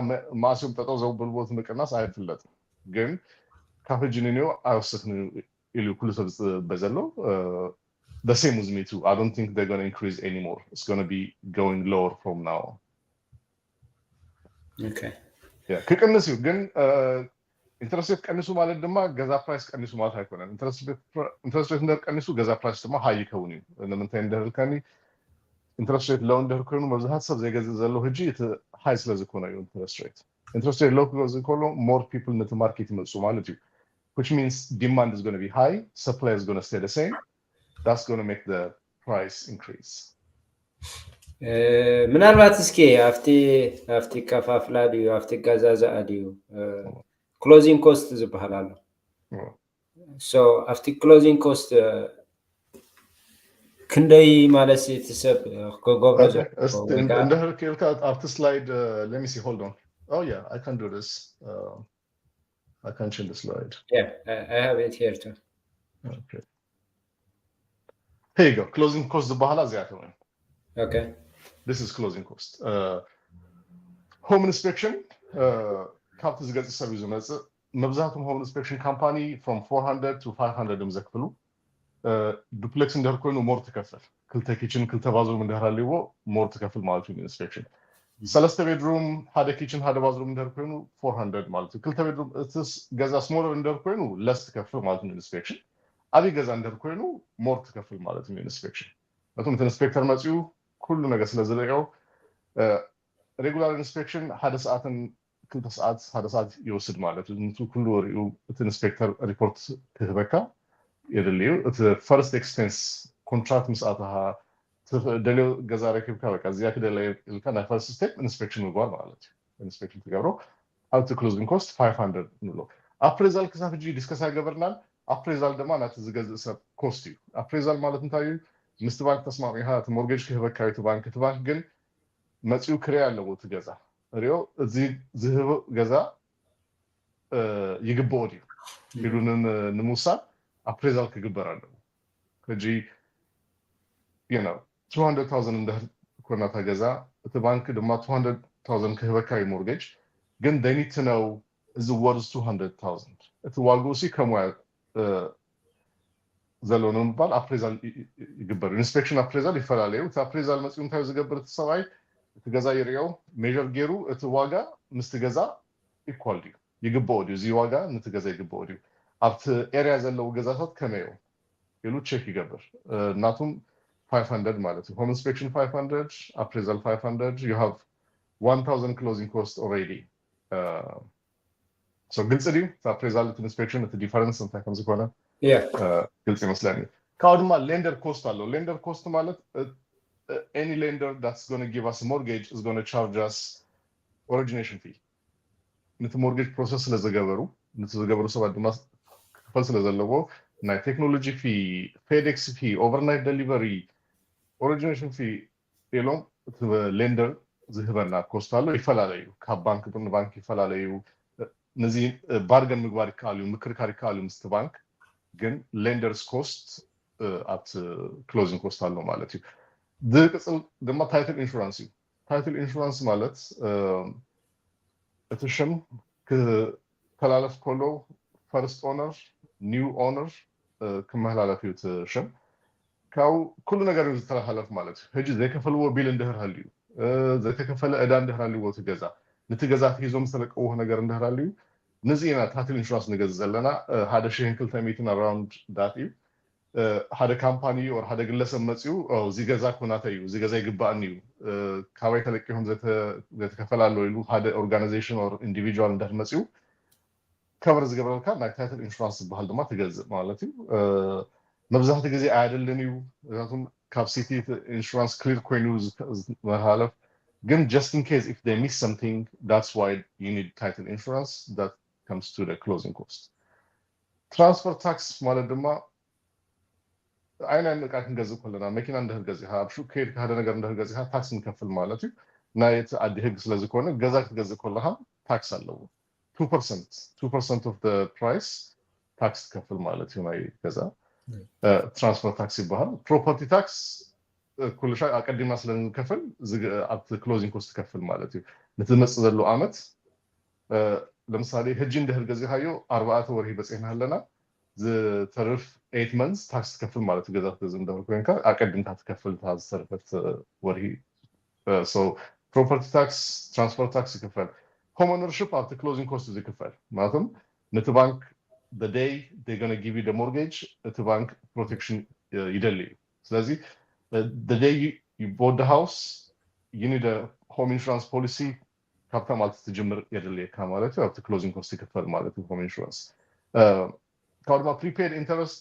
ማእስዮም ጠጠው ዘብልዎ እቲ ምቅናስ ኣይፍለጥን። ግን ካብ ሕጂ ንንዮ ኣይወስኽን ኢሉ ኩሉ ሰብ ዝፅበ ዘሎ። The same with me too. I don't think they're going to increase anymore. It's going to be going lower from now. Okay. ክቅንስ እዩ። ግን ኢንተረስት ሬት ቀኒሱ ማለት ድማ ገዛ ፕራይስ ቀኒሱ ማለት ኣይኮነን። ኢንተረስት ሬት እንድሕር ቀኒሱ ገዛ ፕራይስ ድማ ሃይ ይከውን እዩ። ንምንታይ እንድሕር ኢልካኒ ኢንተረስት ሬት ሎው እንድሕር ኮይኑ መብዛሕትኡ ሰብ ዘይገዝእ ዘሎ ሕጂ እቲ ሃይ ስለ ዝኾነ እዩ ኢንተረስት ሬት። ኢንተረስት ሬት ሎው ክገዝ ከሎ more people ነቲ ማርኬት ይመፁ ማለት እዩ። Which means demand is going to be high, supply is going to stay the same. That's going to make the price increase. ምናልባት እስኪ ኣብቲ ኣብቲ ከፋፍላ ድዩ ኣብቲ ገዛዛኣ ድዩ ክሎዚንግ ኮስት ዝበሃል ኣሎ። So ኣብቲ ክሎዚንግ ኮስት ክንደይ ማለት እቲ ሰብ ክገብሮ እንድሕር ክኢልካ ኣብቲ ስላይድ let me see, hold on. Oh yeah, I can do this. I can change the slide. Yeah, I have it here too. Okay. Here you go. Closing cost ዝበሃላ እዚኣቶም እዮም። Okay. This is closing cost. Home inspection ካብቲ ዝገዝእ ሰብ እዩ ዝመፅእ። መብዛሕትኦም home inspection company from four hundred to five hundred እዮም ዘክፍሉ። ዱፕሌክስ እንድሕር ኮይኑ ሞር ትከፍል። ክልተ ኪችን ክልተ ባዝሩም እንድሕር ሃልይዎ ሞር ትከፍል ማለት እዩ ኢንስፔክሽን። ሰለስተ ቤድሩም ሓደ ኪችን ሓደ ባዝሩም እንድሕር ኮይኑ ፎር ሃንድረድ ማለት እዩ። ክልተ ቤድሩም እቲ ገዛ ስሞለር እንድሕር ኮይኑ ለስ ትከፍል ማለት እዩ ኢንስፔክሽን። ዓብይ ገዛ እንድሕር ኮይኑ ሞር ትከፍል ማለት እዩ ኢንስፔክሽን። ነቶም እቲ ኢንስፔክተር መፅኡ ኩሉ ነገር ስለ ዝርእዮ ሬጉላር ኢንስፔክሽን ሓደ ሰዓትን ክልተ ሰዓት ሓደ ሰዓት ይወስድ ማለት እዩ። ንቱ ኩሉ ወሪኡ እቲ ኢንስፔክተር ሪፖርት ክህበካ የድልዩ። እቲ ፈርስት ኤክስፔንስ ኮንትራክት ምስ ኣተኻ ደልዮ ገዛ ረኪብካ በቃ እዚኣ ክደለ ኢልካ ናይ ፈርስት ስቴፕ ኢንስፔክሽን ምግባር ማለት እዩ። ኢንስፔክሽን ትገብሮ ኣብቲ ክሎዚንግ ኮስት ፋይቭ ሃንድረድ ንብሎ። ኣፕሬዛል ክሳብ ሕጂ ዲስከስ ኣይገበርናን። ኣፕሬዛል ድማ ናቲ ዝገዝእ ሰብ ኮስት እዩ። ኣፕሬዛል ማለት እንታይ እዩ? ምስቲ ባንክ ተስማሚዕካ እቲ ሞርጌጅ ክህበካ እዩ እቲ ባንክ። እቲ ባንክ ግን መፂኡ ክሪኣ ኣለዎ እቲ ገዛ ሪኦ እዚ ዝህብ ገዛ ይግብኦ ድዩ ኢሉ ንምውሳን ኣፕሬዛል ክግበር ኣለዎ። ሕጂ two hundred thousand እንድሕር ኮናታ ገዛ እቲ ባንክ ድማ two hundred thousand ክህበካ እዩ ሞርጌጅ። ግን they need to know እዚ worth two hundred thousand እቲ ዋግኡ ሲ ከምኡ ዘሎ ንምባል ኣፕሬዛል ይግበር። ኢንስፔክሽን ኣፕሬዛል ይፈላለዩ። እቲ ኣፕሬዛል መፂኡ እንታይ ዝገብር እቲ ሰብኣይ እቲ ገዛ ይርኦ ሜር ገይሩ እቲ ዋጋ ምስቲ ገዛ ኢኳል ድዩ ይግብኦ ድዩ እዚ ዋጋ ነቲ ገዛ ይግብኦ ድዩ ኣብቲ ኤርያ ዘለዉ ገዛታት ከመይ እዮም ኢሉ ቸክ ይገብር። ናቱም ፋይቭ ሃንድረድ ማለት እዩ። ሆም ኢንስፔክሽን ፋይቭ ሃንድረድ፣ ኣፕሬዛል ፋይቭ ሃንድረድ፣ you have one thousand closing cost already። ግልፂ ድዩ? ኣፕሬዛል እቲ ኢንስፔክሽን እቲ ዲፈረንስ እንታይ ከም ዝኾነ ግልፂ ይመስለኒ። ካብኡ ድማ ሌንደር ኮስት ኣሎ። ሌንደር ኮስት ማለት any lender that's going to give us mortgage is going to charge us origination fee። ነቲ ሞርጌጅ ፕሮሰስ ስለ ዝገበሩ ነቲ ዝገበሩ ሰባት ድማ ክክፈል ስለ ዘለዎ ናይ ቴክኖሎጂ ፊ፣ ፌዴክስ ፊ፣ ኦቨርናይት ደሊቨሪ፣ ኦሪጂኔሽን ፊ ኢሎም እቲ ሌንደር ዝህበና ኮስት ኣሎ። ይፈላለዩ ካብ ባንክ ንባንክ ይፈላለዩ። ነዚ ባርገን ምግባር ይከኣል እዩ፣ ምክርካር ይከኣል እዩ ምስቲ ባንክ። ግን ሌንደርስ ኮስት ኣብቲ ክሎዚንግ ኮስት ኣሎ ማለት እዩ። ዝቅፅል ድማ ታይትል ኢንሹራንስ እዩ። ታይትል ኢንሹራንስ ማለት እቲ ሽም ክተላለፍ ከሎ ፈርስት ኦነር፣ ኒው ኦነር ክመላለፍ እዩ እቲ ሽም። ካብኡ ኩሉ ነገር እዩ ዝተሓላለፍ ማለት እዩ። ሕጂ ዘይከፈልዎ ቢል እንድሕር ሃልዩ፣ ዘይተከፈለ ዕዳ እንድሕር ሃልዎ እቲ ገዛ፣ ነቲ ገዛ ሒዞም ዝተለቀዎ ነገር እንድሕር ሃልዩ ንዚ ኢና title insurance ንገዝእ ዘለና። ሓደ ሺሕን ክልተ ሚእትን around that እዩ። ሓደ ካምፓኒ or ሓደ ግለሰብ መፅኡ እዚ ገዛ እኮ ናተይ እዩ፣ እዚ ገዛ ይግባእኒ እዩ፣ ካባይ ተለቂኹም ዘይተከፈለ ኣሎ ኢሉ ሓደ organization or individual እንድሕር መፅኡ cover ዝገብረልካ ናይ title insurance ዝበሃል ድማ ትገዝእ ማለት እዩ። መብዛሕትኡ ግዜ ኣየድልን እዩ፣ ምክንያቱም ካብ city insurance clear ኮይኑ ዝመሓለፍ፣ ግን just in case if they miss something, that's why you need title insurance that comes to the closing cost። Transfer tax ማለት ድማ ኣይናይ እቃ ክንገዝእ ከለና፣ መኪና እንድሕር ገዚእካ፣ ኣብ ሹቅ ከይድካ ሓደ ነገር እንድሕር ገዚእካ ታክስ ንከፍል ማለት እዩ። ናይ እቲ ዓዲ ህግ ስለ ዝኾነ ገዛ ክትገዝእ ከለካ ታክስ ኣለዎ። two percent two percent of the price ታክስ ትከፍል ማለት እዩ ናይ ገዛ። transfer tax ይበሃል። Property tax ኩሉ ሻይ ኣቀዲማ ስለ ንከፍል ኣብቲ closing cost ትከፍል ማለት እዩ። ነቲ ዝመፅእ ዘሎ ዓመት ለምሳሌ ሕጂ እንድሕር ገዚእካዮ ኣርባዕተ ወርሒ በፂሕና ኣለና፣ ዝተርፍ eight months ታክስ ትከፍል ማለት እዩ። ገዛ ክትገዝእ እንድሕር ኮይንካ ኣቀዲምካ ትከፍል እታ ዝተረፈት ወርሒ። So property tax፣ transfer tax ይክፈል። Home ownership ኣብቲ closing cost ዝክፈል ማለትም ነቲ ባንክ the day they gonna give you the mortgage እቲ ባንክ ፕሮቴክሽን ይደሊ እዩ። ስለዚ the day you bought the house you need a home insurance policy። ካብታ ማለት ትጅምር የድልየካ ማለት እዩ። ኣብቲ closing cost ይክፈል ማለት እዩ home insurance። ካብ ድማ prepaid interest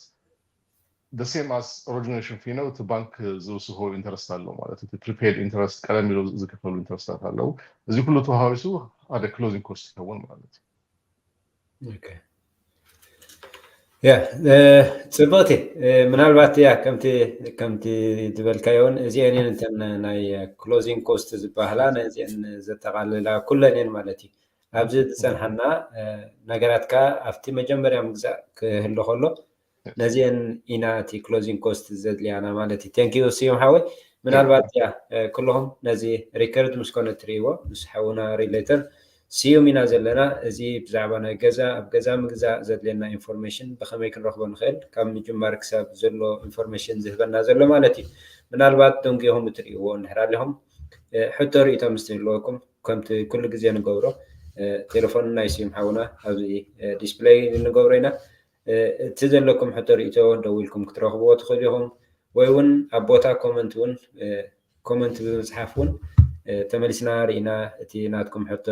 the same as origination fee ነው። እቲ ባንክ ዝውስሆ interest ኣሎ ማለት እቲ prepaid interest ቀደም ኢሉ ዝከፈሉ interest ታት ኣለዉ። እዚ ኩሉ ተዋሃቢሱ ሓደ closing cost ይከውን ማለት እዩ። ያ ጽቡቅቲ። ምናልባት ያ ከምቲ ከምቲ ዝበልካዮ እውን እዚአን እየን እተን ናይ closing cost ዝበሃላ ነዚአን ዘጠቃልላ ኩለን እየን ማለት እዩ። ኣብዚ ዝፀንሓና ነገራት ከዓ ኣብቲ መጀመርያ ምግዛእ ክህሉ ከሎ ነዚአን ኢና እቲ closing cost ዘድልያና ማለት እዩ። Thank you ስዩም ሓወይ። ምናልባት ያ ኩልኹም ነዚ ሪከርድ ምስ ኮነ ትርእይዎ ምስ ሓውና ሪሌተር ስዩም ኢና ዘለና። እዚ ብዛዕባ ናይ ገዛ ኣብ ገዛ ምግዛእ ዘድልየና ኢንፎርሜሽን ብኸመይ ክንረኽቦ ንኽእል ካብ ምጅማር ክሳብ ዘሎ ኢንፎርሜሽን ዝህበና ዘሎ ማለት እዩ። ምናልባት ደንጉኹም እትርእይዎ እንድሕር ኣለኹም ሕቶ ርእቶ ምስ ትህልወኩም ከምቲ ኩሉ ግዜ ንገብሮ ቴሌፎን ናይ ስዩም ሓውና ኣብዚ ዲስፕለይ ንገብሮ ኢና። እቲ ዘለኩም ሕቶ ርእቶ ደው ኢልኩም ክትረኽብዎ ትኽእሉ ኢኹም። ወይ እውን ኣብ ቦታ ኮመንት እውን ኮመንት ብምፅሓፍ እውን ተመሊስና ርኢና እቲ ናትኩም ሕቶ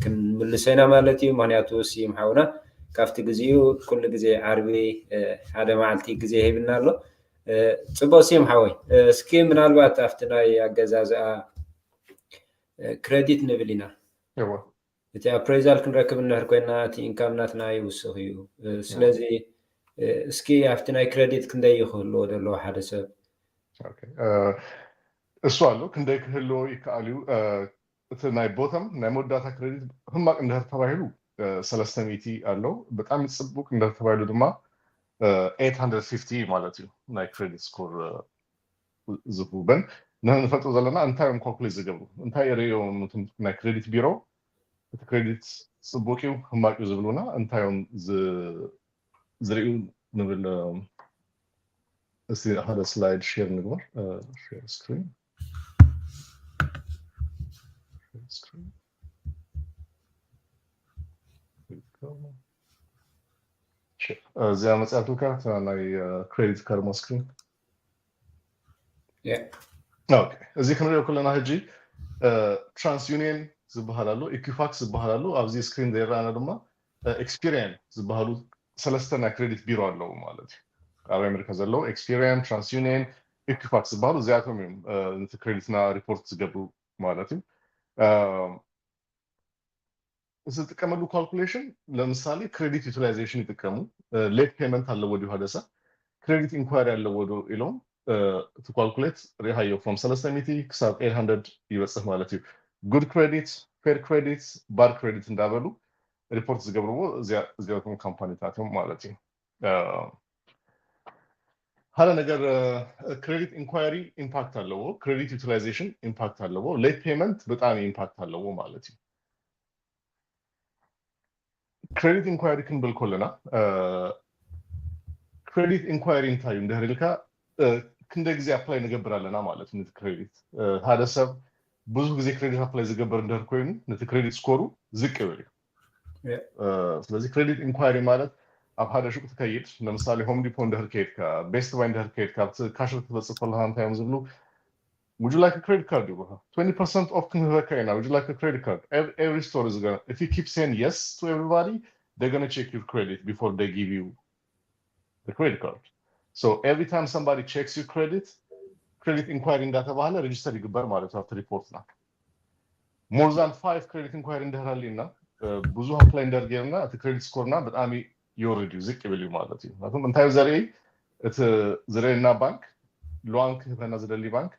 ክንምልሶ ኢና ማለት እዩ። ምክንያቱ ስዩም ሓውና ካብቲ ግዜኡ ኩሉ ግዜ ዓርቢ ሓደ መዓልቲ ግዜ ሂብና ኣሎ። ፅቡቅ ስዩም ሓወይ፣ እስኪ ምናልባት ኣብቲ ናይ ኣገዛዝኣ ክረዲት ንብል ኢና። እቲ ኣፕሬዛል ክንረክብ እንድሕር ኮይና እቲ ኢንካም ናትና ይውስኽ እዩ። ስለዚ እስኪ ኣብቲ ናይ ክረዲት ክንደይ ክህልዎ ዘለዎ ሓደ ሰብ እሱ ኣሎ ክንደይ ክህልዎ ይከኣል እዩ። እቲ ናይ ቦተም ናይ መወዳእታ ክረዲት ህማቅ እንድሕር ተባሂሉ ሰለስተ ሚእቲ ኣሎ። ብጣዕሚ ፅቡቅ እንድሕር ተባሂሉ ድማ eight hundred fifty ማለት እዩ ናይ ክሬዲት ስኮር ዝህቡ። ግን ንሕና ንፈልጦ ዘለና እንታይ እዮም ካልኩሌት ዝገብሩ፣ እንታይ የርእዮም ናይ ክሬዲት ቢሮ እቲ ክሬዲት ፅቡቅ እዩ ህማቅ እዩ ዝብሉና እንታይ እዮም ዝርእዩ ንብል። እስቲ ሓደ ስላይድ ሼር ንግበር። ሼር ስክሪን እዚኣ መፅያትልካ ናይ ክሬዲት ካርድ ስክሪን። እዚ ክንሪኦ ከለና ሕጂ ትራንስ ዩኒየን ዝበሃል ኣሎ፣ ኢኩፋክስ ዝበሃል ኣሎ። ኣብዚ ስክሪን ዘይረኣና ድማ ኤክስፒሪየን ዝበሃሉ ሰለስተ ናይ ክሬዲት ቢሮ ኣለዉ ማለት እዩ። ኣብ ኣሜሪካ ዘለዉ ኤክስፒሪየን፣ ትራንስ ዩኒየን፣ ኢኩፋክስ ዝበሃሉ እዚኣቶም እዮም ነቲ ክሬዲትና ሪፖርት ዝገብሩ ማለት እዩ። እዚ ዝጥቀመሉ ካልኩሌሽን ለምሳሌ ክሬዲት ዩቲላይዜሽን ይጥቀሙ። ሌት ፔመንት ኣለዎ ድዩ ሓደ ሰብ፣ ክሬዲት ኢንኳሪ ኣለዎ ዶ ኢሎም እቲ ካልኩሌት ሪሃዮ from ሰለስተ ሚእቲ ክሳብ eight hundred ይበፅሕ ማለት እዩ። ጉድ ክሬዲት፣ ፌር ክሬዲት፣ ባድ ክሬዲት እንዳበሉ ሪፖርት ዝገብርዎ እዚኣቶም ካምፓኒታት እዮም ማለት እዩ። ሓደ ነገር ክሬዲት ኢንኳሪ ኢምፓክት ኣለዎ፣ ክሬዲት ዩቲላይዜሽን ኢምፓክት ኣለዎ፣ ሌት ፔመንት ብጣዕሚ ኢምፓክት ኣለዎ ማለት እዩ። ክሬዲት ኢንኳሪ ክንብል ከለና ክሬዲት ኢንኳሪ እንታይ እዩ እንድሕር ኢልካ ክንደይ ግዜ ኣፕላይ ንገብር ኣለና ማለት እዩ። ነቲ ክሬዲት ሓደ ሰብ ብዙሕ ግዜ ክሬዲት ኣፕላይ ዝገብር እንድሕር ኮይኑ ነቲ ክሬዲት ስኮሩ ዝቅ ይብል እዩ። ስለዚ credit inquiry ማለት ኣብ ሓደ ሹቅ ትከይድ፣ ለምሳሌ Home Depot እንድሕር ከይድካ፣ Best Buy እንድሕር ከይድካ፣ ኣብቲ cashier ክትበፅእ ከለካ እንታይ እዮም ዝብሉ? Would you like a credit card? ይብሉካ። Twenty percent off ክንህበካ ኢና። Would you like a credit card? Every store is gonna, if you keep saying yes to everybody, they're gonna check your credit before they give you the credit card. So every time somebody checks your credit, credit inquiry እንዳተባሃለ register ይግበር ማለት ኣብቲ ሪፖርትና። More than five credit inquiry እንድሕር ሃልዩና፣ ብዙሕ apply እንድሕር ጌርና፣ እቲ credit score ና ብጣዕሚ ይወርድ እዩ፣ ዝቅ ይብል እዩ ማለት እዩ። ምክንያቱም እንታይ ዘርኢ፣ እቲ ዝርእየና ባንክ፣ loan ክህበና ዝደሊ ባንክ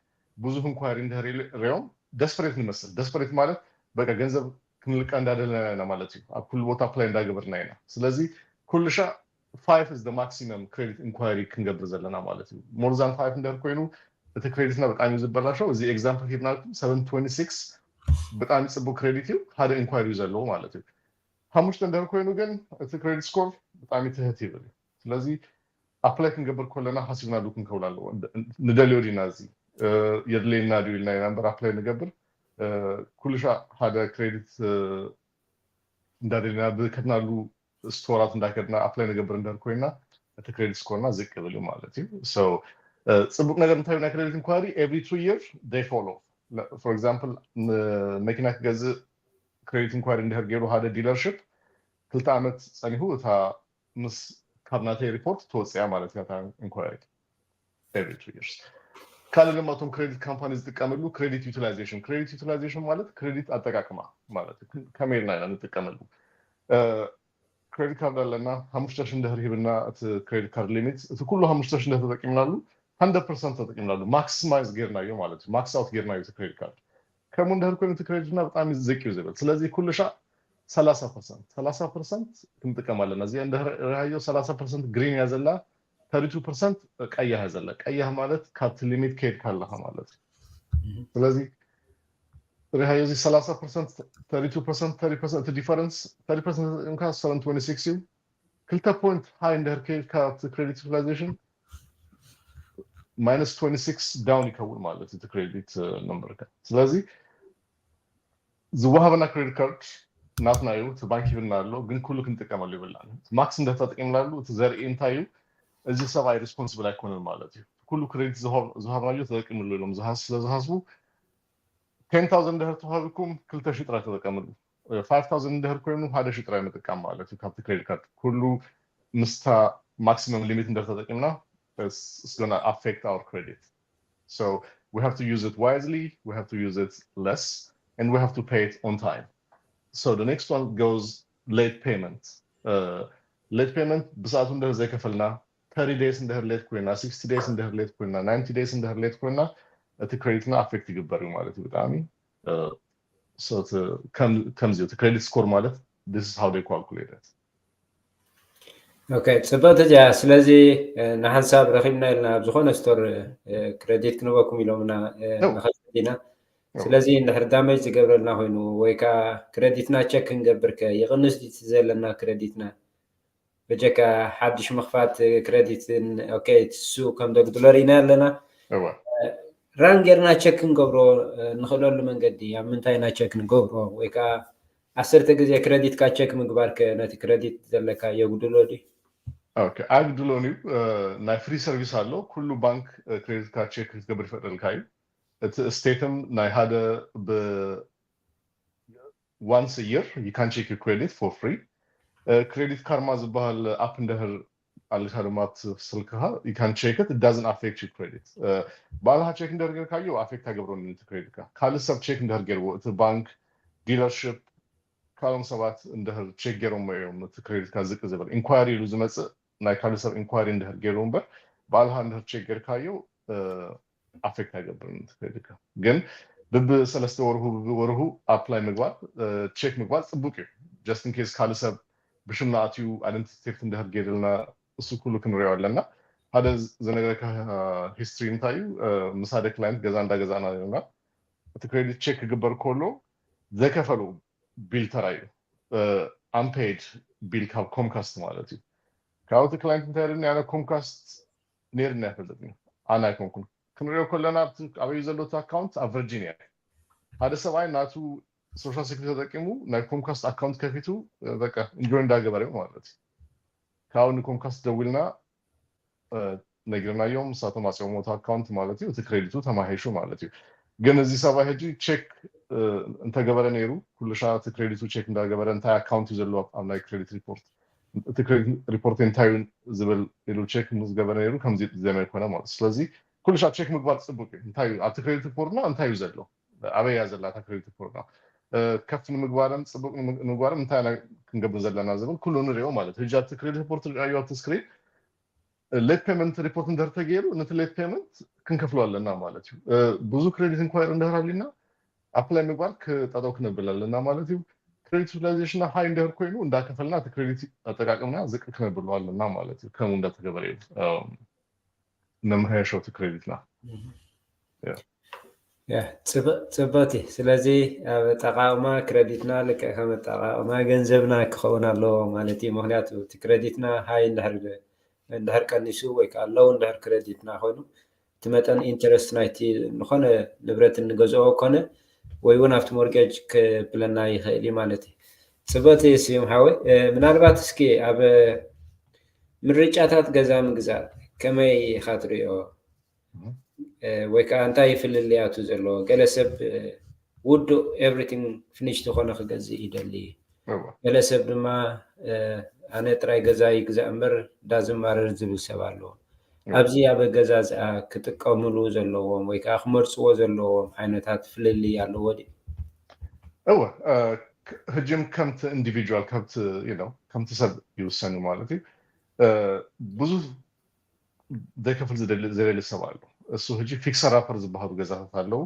ብዙሕ inquiry እንድሕር ሪኦም desperate ንመስል። Desperate ማለት በቃ ገንዘብ ክንልቃ እንዳደለና ኢና ማለት እዩ። ኣብ ኩሉ ቦታ apply እንዳገበርና ኢና። ስለዚ ኩሉ ሻ five is the maximum credit inquiry ክንገብር ዘለና ማለት እዩ። More than five እንድሕር ኮይኑ እቲ credit ና ብጣዕሚ እዩ ዝበላሸው። እዚ example ሂብናልኩም seven twenty six ብጣዕሚ ፅቡቅ credit እዩ፣ ሓደ inquiry እዩ ዘለዎ ማለት እዩ። ሓሙሽተ እንድሕር ኮይኑ ግን እቲ credit score ብጣዕሚ ትህት ይብል እዩ። ስለዚ apply ክንገብር ከለና ሓሲብናሉ ክንከውን ኣለዎ። ንደልዮ ዲና፣ እዚ የድልየና ድዩ ኢልና ኢና እምበር apply ንገብር። ኩሉ ሻ ሓደ credit እንዳደልና ብከድናሉ ስቶራት እንዳከድና apply ንገብር እንድሕር ኮይና እቲ credit score ና ዝቅ ይብል እዩ ማለት እዩ። So ፅቡቅ ነገር እንታይ እዩ? ናይ credit inquiry every two year they fall off። For example መኪና ክገዝእ credit inquiry እንድሕር ገይሩ ሓደ dealership ክልተ ዓመት ፀኒሑ እታ ምስ ካብ ናተይ ሪፖርት ትወፅያ ማለት እያ እታ inquiry every two years። ካልእ ድማ እቶም credit company ዝጥቀመሉ credit utilization። Credit utilization ማለት credit ኣጠቃቅማ ማለት እዩ። ከመይ ኢልና ኢና ንጥቀመሉ? Credit card ኣለና፣ ሓሙሽተ ሺሕ እንድሕር ሂብና እቲ credit card limit፣ እቲ ኩሉ ሓሙሽተ ሺሕ እንድሕር ተጠቂምናሉ፣ hundred percent ተጠቂምናሉ፣ maximize ጌርናዮ ማለት እዩ። Max out ጌርናዮ እቲ credit card። ከምኡ እንድሕር ኮይኑ እቲ credit ና ብጣዕሚ ዝቅ እዩ ዝብል። ስለዚ ኩሉ ሻዕ ሰላሳ percent፣ ሰላሳ percent ክንጥቀም ኣለና። እዚኣ እንድሕር ሪሃዮ ሰላሳ percent green እያ ዘላ፣ thirty two percent ቀያህ እያ ዘላ። ቀያህ ማለት ካብቲ limit ከይድካ ኣለኻ ማለት እዩ። ስለዚ ሪሃዮ እዚ ሰላሳ percent፣ thirty two percent፣ thirty percent፣ እቲ difference፣ thirty percent ተጠቂምካ seven twenty six እዩ። ክልተ point high እንድሕር ከይድካ ኣብቲ credit utilization minus twenty six down ይከውን ማለት እዩ እቲ credit number ካ። ስለዚ ዝወሃበና credit card ናትና እዩ፣ እቲ ባንክ ሂብና ኣሎ፣ ግን ኩሉ ክንጥቀመሉ ይብልናን። Max እንድሕር ተጠቂምናሉ እቲ ዘርኢ እንታይ እዩ? እዚ ሰብኣይ responsible ኣይኮነን ማለት እዩ። ኩሉ credit ዝሃብ-፣ ዝሃብናዮ ተጠቂምሉ ኢሎም ዝሃስ-፣ ስለ ዝሃስቡ ten thousand እንድሕር ተዋሂብኩም ክልተ ሺህ ጥራይ ተጠቀምሉ። Five thousand እንድሕር ኮይኑ ሓደ ሺህ ጥራይ ምጥቃም ማለት እዩ ካብቲ credit card። ኩሉ ምስታ maximum limit እንድሕር ተጠቂምና it's, it's gonna affect our credit. So we have to use it wisely, we have to use it less, and we have to pay it on time. So the next one goes late payment. Late payment ብሰዓቱ እንድሕር ዘይከፈልና፣ thirty days እንድሕር late ኮይና፣ sixty days እንድሕር late ኮይና፣ ninety days እንድሕር late ኮይና እቲ credit ና affect ይግበር እዩ ማለት እዩ ብጣዕሚ። So ከምዚ እቲ credit score ማለት this is how they calculate it። Okay፣ ፅብቅቲ እዚኣ። ስለዚ ንሓንሳብ ረኪብና ኢልና ኣብ ዝኾነ store credit ክንበኩም ኢሎምና ንኸይድ ኢና። ስለዚ እንድሕር damage ዝገብረልና ኮይኑ ወይ ከዓ credit ና check ክንገብር ከ ይቕንስ ድዩ እቲ ዘለና credit ና? በጀካ ሓድሽ ምኽፋት credit ን okay እሱ ከም ዘጉድሎ ርኢና ኣለና። Run ጌርና check ክንገብሮ ንኽእለሉ መንገዲ ኣብ ምንታይ ኢና check ንገብሮ? ወይ ከዓ ዓሰርተ ግዜ credit ካ check ምግባር ከ ነቲ credit ዘለካ የጉድሎ ድዩ? Okay፣ ኣይጉድሎን እዩ። ናይ free service ኣሎ። ኩሉ ባንክ credit ካ check ክትገብር ይፈቅደልካ እዩ። እቲ state ም ናይ ሓደ ብ once a year you can check your credit for free. Credit Karma ዝበሃል app እንድሕር ኣለካ ድማ ስልክኻ you can check it, it doesn't affect your credit። ባዕልኻ check እንድሕር ጌርካዮ affect ኣይገብሮን እቲ credit ካ። ካልእ ሰብ check እንድሕር ጌርዎ፣ እቲ ባንክ፣ dealership፣ ካልኦም ሰባት እንድሕር check ጌሮሞ እዮም እቲ credit ካ ዝቅ ዝብል። Inquiry ኢሉ ዝመፅእ ናይ ካልእ ሰብ inquiry እንድሕር ጌርዎ እምበር ባዕልኻ እንድሕር check ጌርካዮ affect ኣይገብርን እቲ credit ካ። ግን ብብሰለስተ ወርሁ ብብወርሁ apply ምግባር check ምግባር ፅቡቅ እዩ። Just in case ካልእ ሰብ ብሽምና ኣትዩ identity theft እንድሕር ጌርልና እሱ ኩሉ ክንሪኦ ኣለና። ሓደ ዝነግረካ history እንታይ እዩ? ምስ ሓደ client ገዛ እንዳገዛእና ነርና እቲ credit check ክግበር ከሎ ዘይከፈሉ bill ተራእዩ፣ unpaid bill ካብ Comcast ማለት እዩ። ካብኡ እቲ client እንታይ ኢሉኒ? ኣነ Comcast ነይርኒ ኣይፈልጥን፣ ኣነ ኣይኮንኩን። ክንሪኦ ከለና ኣብቲ ኣበይ ዘሎ እቲ account ኣብ Virginia። ሓደ ሰብኣይ ናቱ social security ተጠቂሙ ናይ ኮምካስት ኣካውንት ከፊቱ በቃ ኢንጆይ እንዳገበረ ማለት እዩ። ካብኡ ንኮምካስት ደዊልና ነግርናዮም፣ ንሳቶም ኣፅኦም ሞቶ ኣካውንት ማለት እዩ። እቲ ክሬዲቱ ተማሂሹ ማለት እዩ። ግን እዚ ሰብኣይ ሕጂ ቼክ እንተገበረ ነይሩ ኩሉ ሻ እቲ ክሬዲቱ ቼክ እንዳገበረ እንታይ ኣካውንት እዩ ዘለዎ ኣብ ናይ ክሬዲት ሪፖርት፣ እቲ ክሬዲት ሪፖርት እንታይ እዩ ዝብል ኢሉ ቼክ ምስ ገበረ ነይሩ ከምዚ ዘመ ይኮነ ማለት። ስለዚ ኩሉ ሻ ቼክ ምግባር ፅቡቅ እዩ። እንታይ እዩ ኣብቲ ክሬዲት ሪፖርትና እንታይ እዩ ዘሎ፣ ኣበይ እያ ዘላ እታ ክሬዲት ሪፖርትና፣ ከፍ ንምግባርን ፅቡቅ ንምግባርን እንታይ ክንገብር ዘለና ዝብል ኩሉ ንሪኦ ማለት። ሕጂ ኣብቲ ክሬዲት ሪፖርት ሪኣዮ ኣብቲ ስክሪን ሌት ፔመንት ሪፖርት እንድሕር ተገይሩ ነቲ ሌት ፔመንት ክንከፍሎ ኣለና ማለት እዩ። ብዙ ክሬዲት ኢንኳይሪ እንድሕር ኣሊና ኣፕላይ ምግባር ክጠጠው ክነብል ኣለና ማለት እዩ። ክሬዲት ዩቲላይዜሽንና ሃይ እንድሕር ኮይኑ እንዳከፈልና እቲ ክሬዲት ኣጠቃቅምና ዝቅ ክነብሎ ኣለና ማለት እዩ። ከምኡ እንዳተገበረ እዩ ነምሃየሾ እቲ ክሬዲትና። ጽብቕቲ። ስለዚ ኣብ ኣጠቃቅማ ክረዲትና ልክዕ ከም ኣጠቃቅማ ገንዘብና ክኸውን ኣለዎ ማለት እዩ። ምክንያቱ እቲ ክረዲትና ሃይ እንድሕር ቀኒሱ ወይ ከዓ ሎው እንድሕር ክረዲትና ኮይኑ እቲ መጠን ኢንተረስት ናይቲ ዝኾነ ንብረት እንገዝኦ ኮነ ወይ እውን ኣብቲ ሞርጌጅ ክብለና ይኽእል እዩ ማለት እዩ። ጽብቕቲ ስዩም ሓወይ፣ ምናልባት እስኪ ኣብ ምርጫታት ገዛ ምግዛእ ከመይ ኢኻ ትሪኦ? ወይ ከዓ እንታይ ፍልልያቱ ዘለዎ? ገለ ሰብ ውዱእ ኤቭሪቲንግ ፊኒሽ ዝኾነ ክገዝእ ይደሊ። ገለ ሰብ ድማ ኣነ ጥራይ ገዛ ይግዛእ እምበር ዳዝማረር ዝብል ሰብ ኣለዎ። ኣብዚ ኣብ ኣገዛዝኣ ክጥቀምሉ ዘለዎም ወይ ከዓ ክመርፅዎ ዘለዎም ዓይነታት ፍልልይ ኣለዎ ድዩ? እወ፣ ህጅም ከምቲ ኢንዲቪጁዋል ከምቲ ሰብ ይውሰን እዩ ማለት እዩ። ብዙ ዘይከፍል ዝደሊ ሰብ ኣሎ። እሱ ህጂ ፊክሰር ኣፐር ዝበሃሉ ገዛታት ኣለዉ።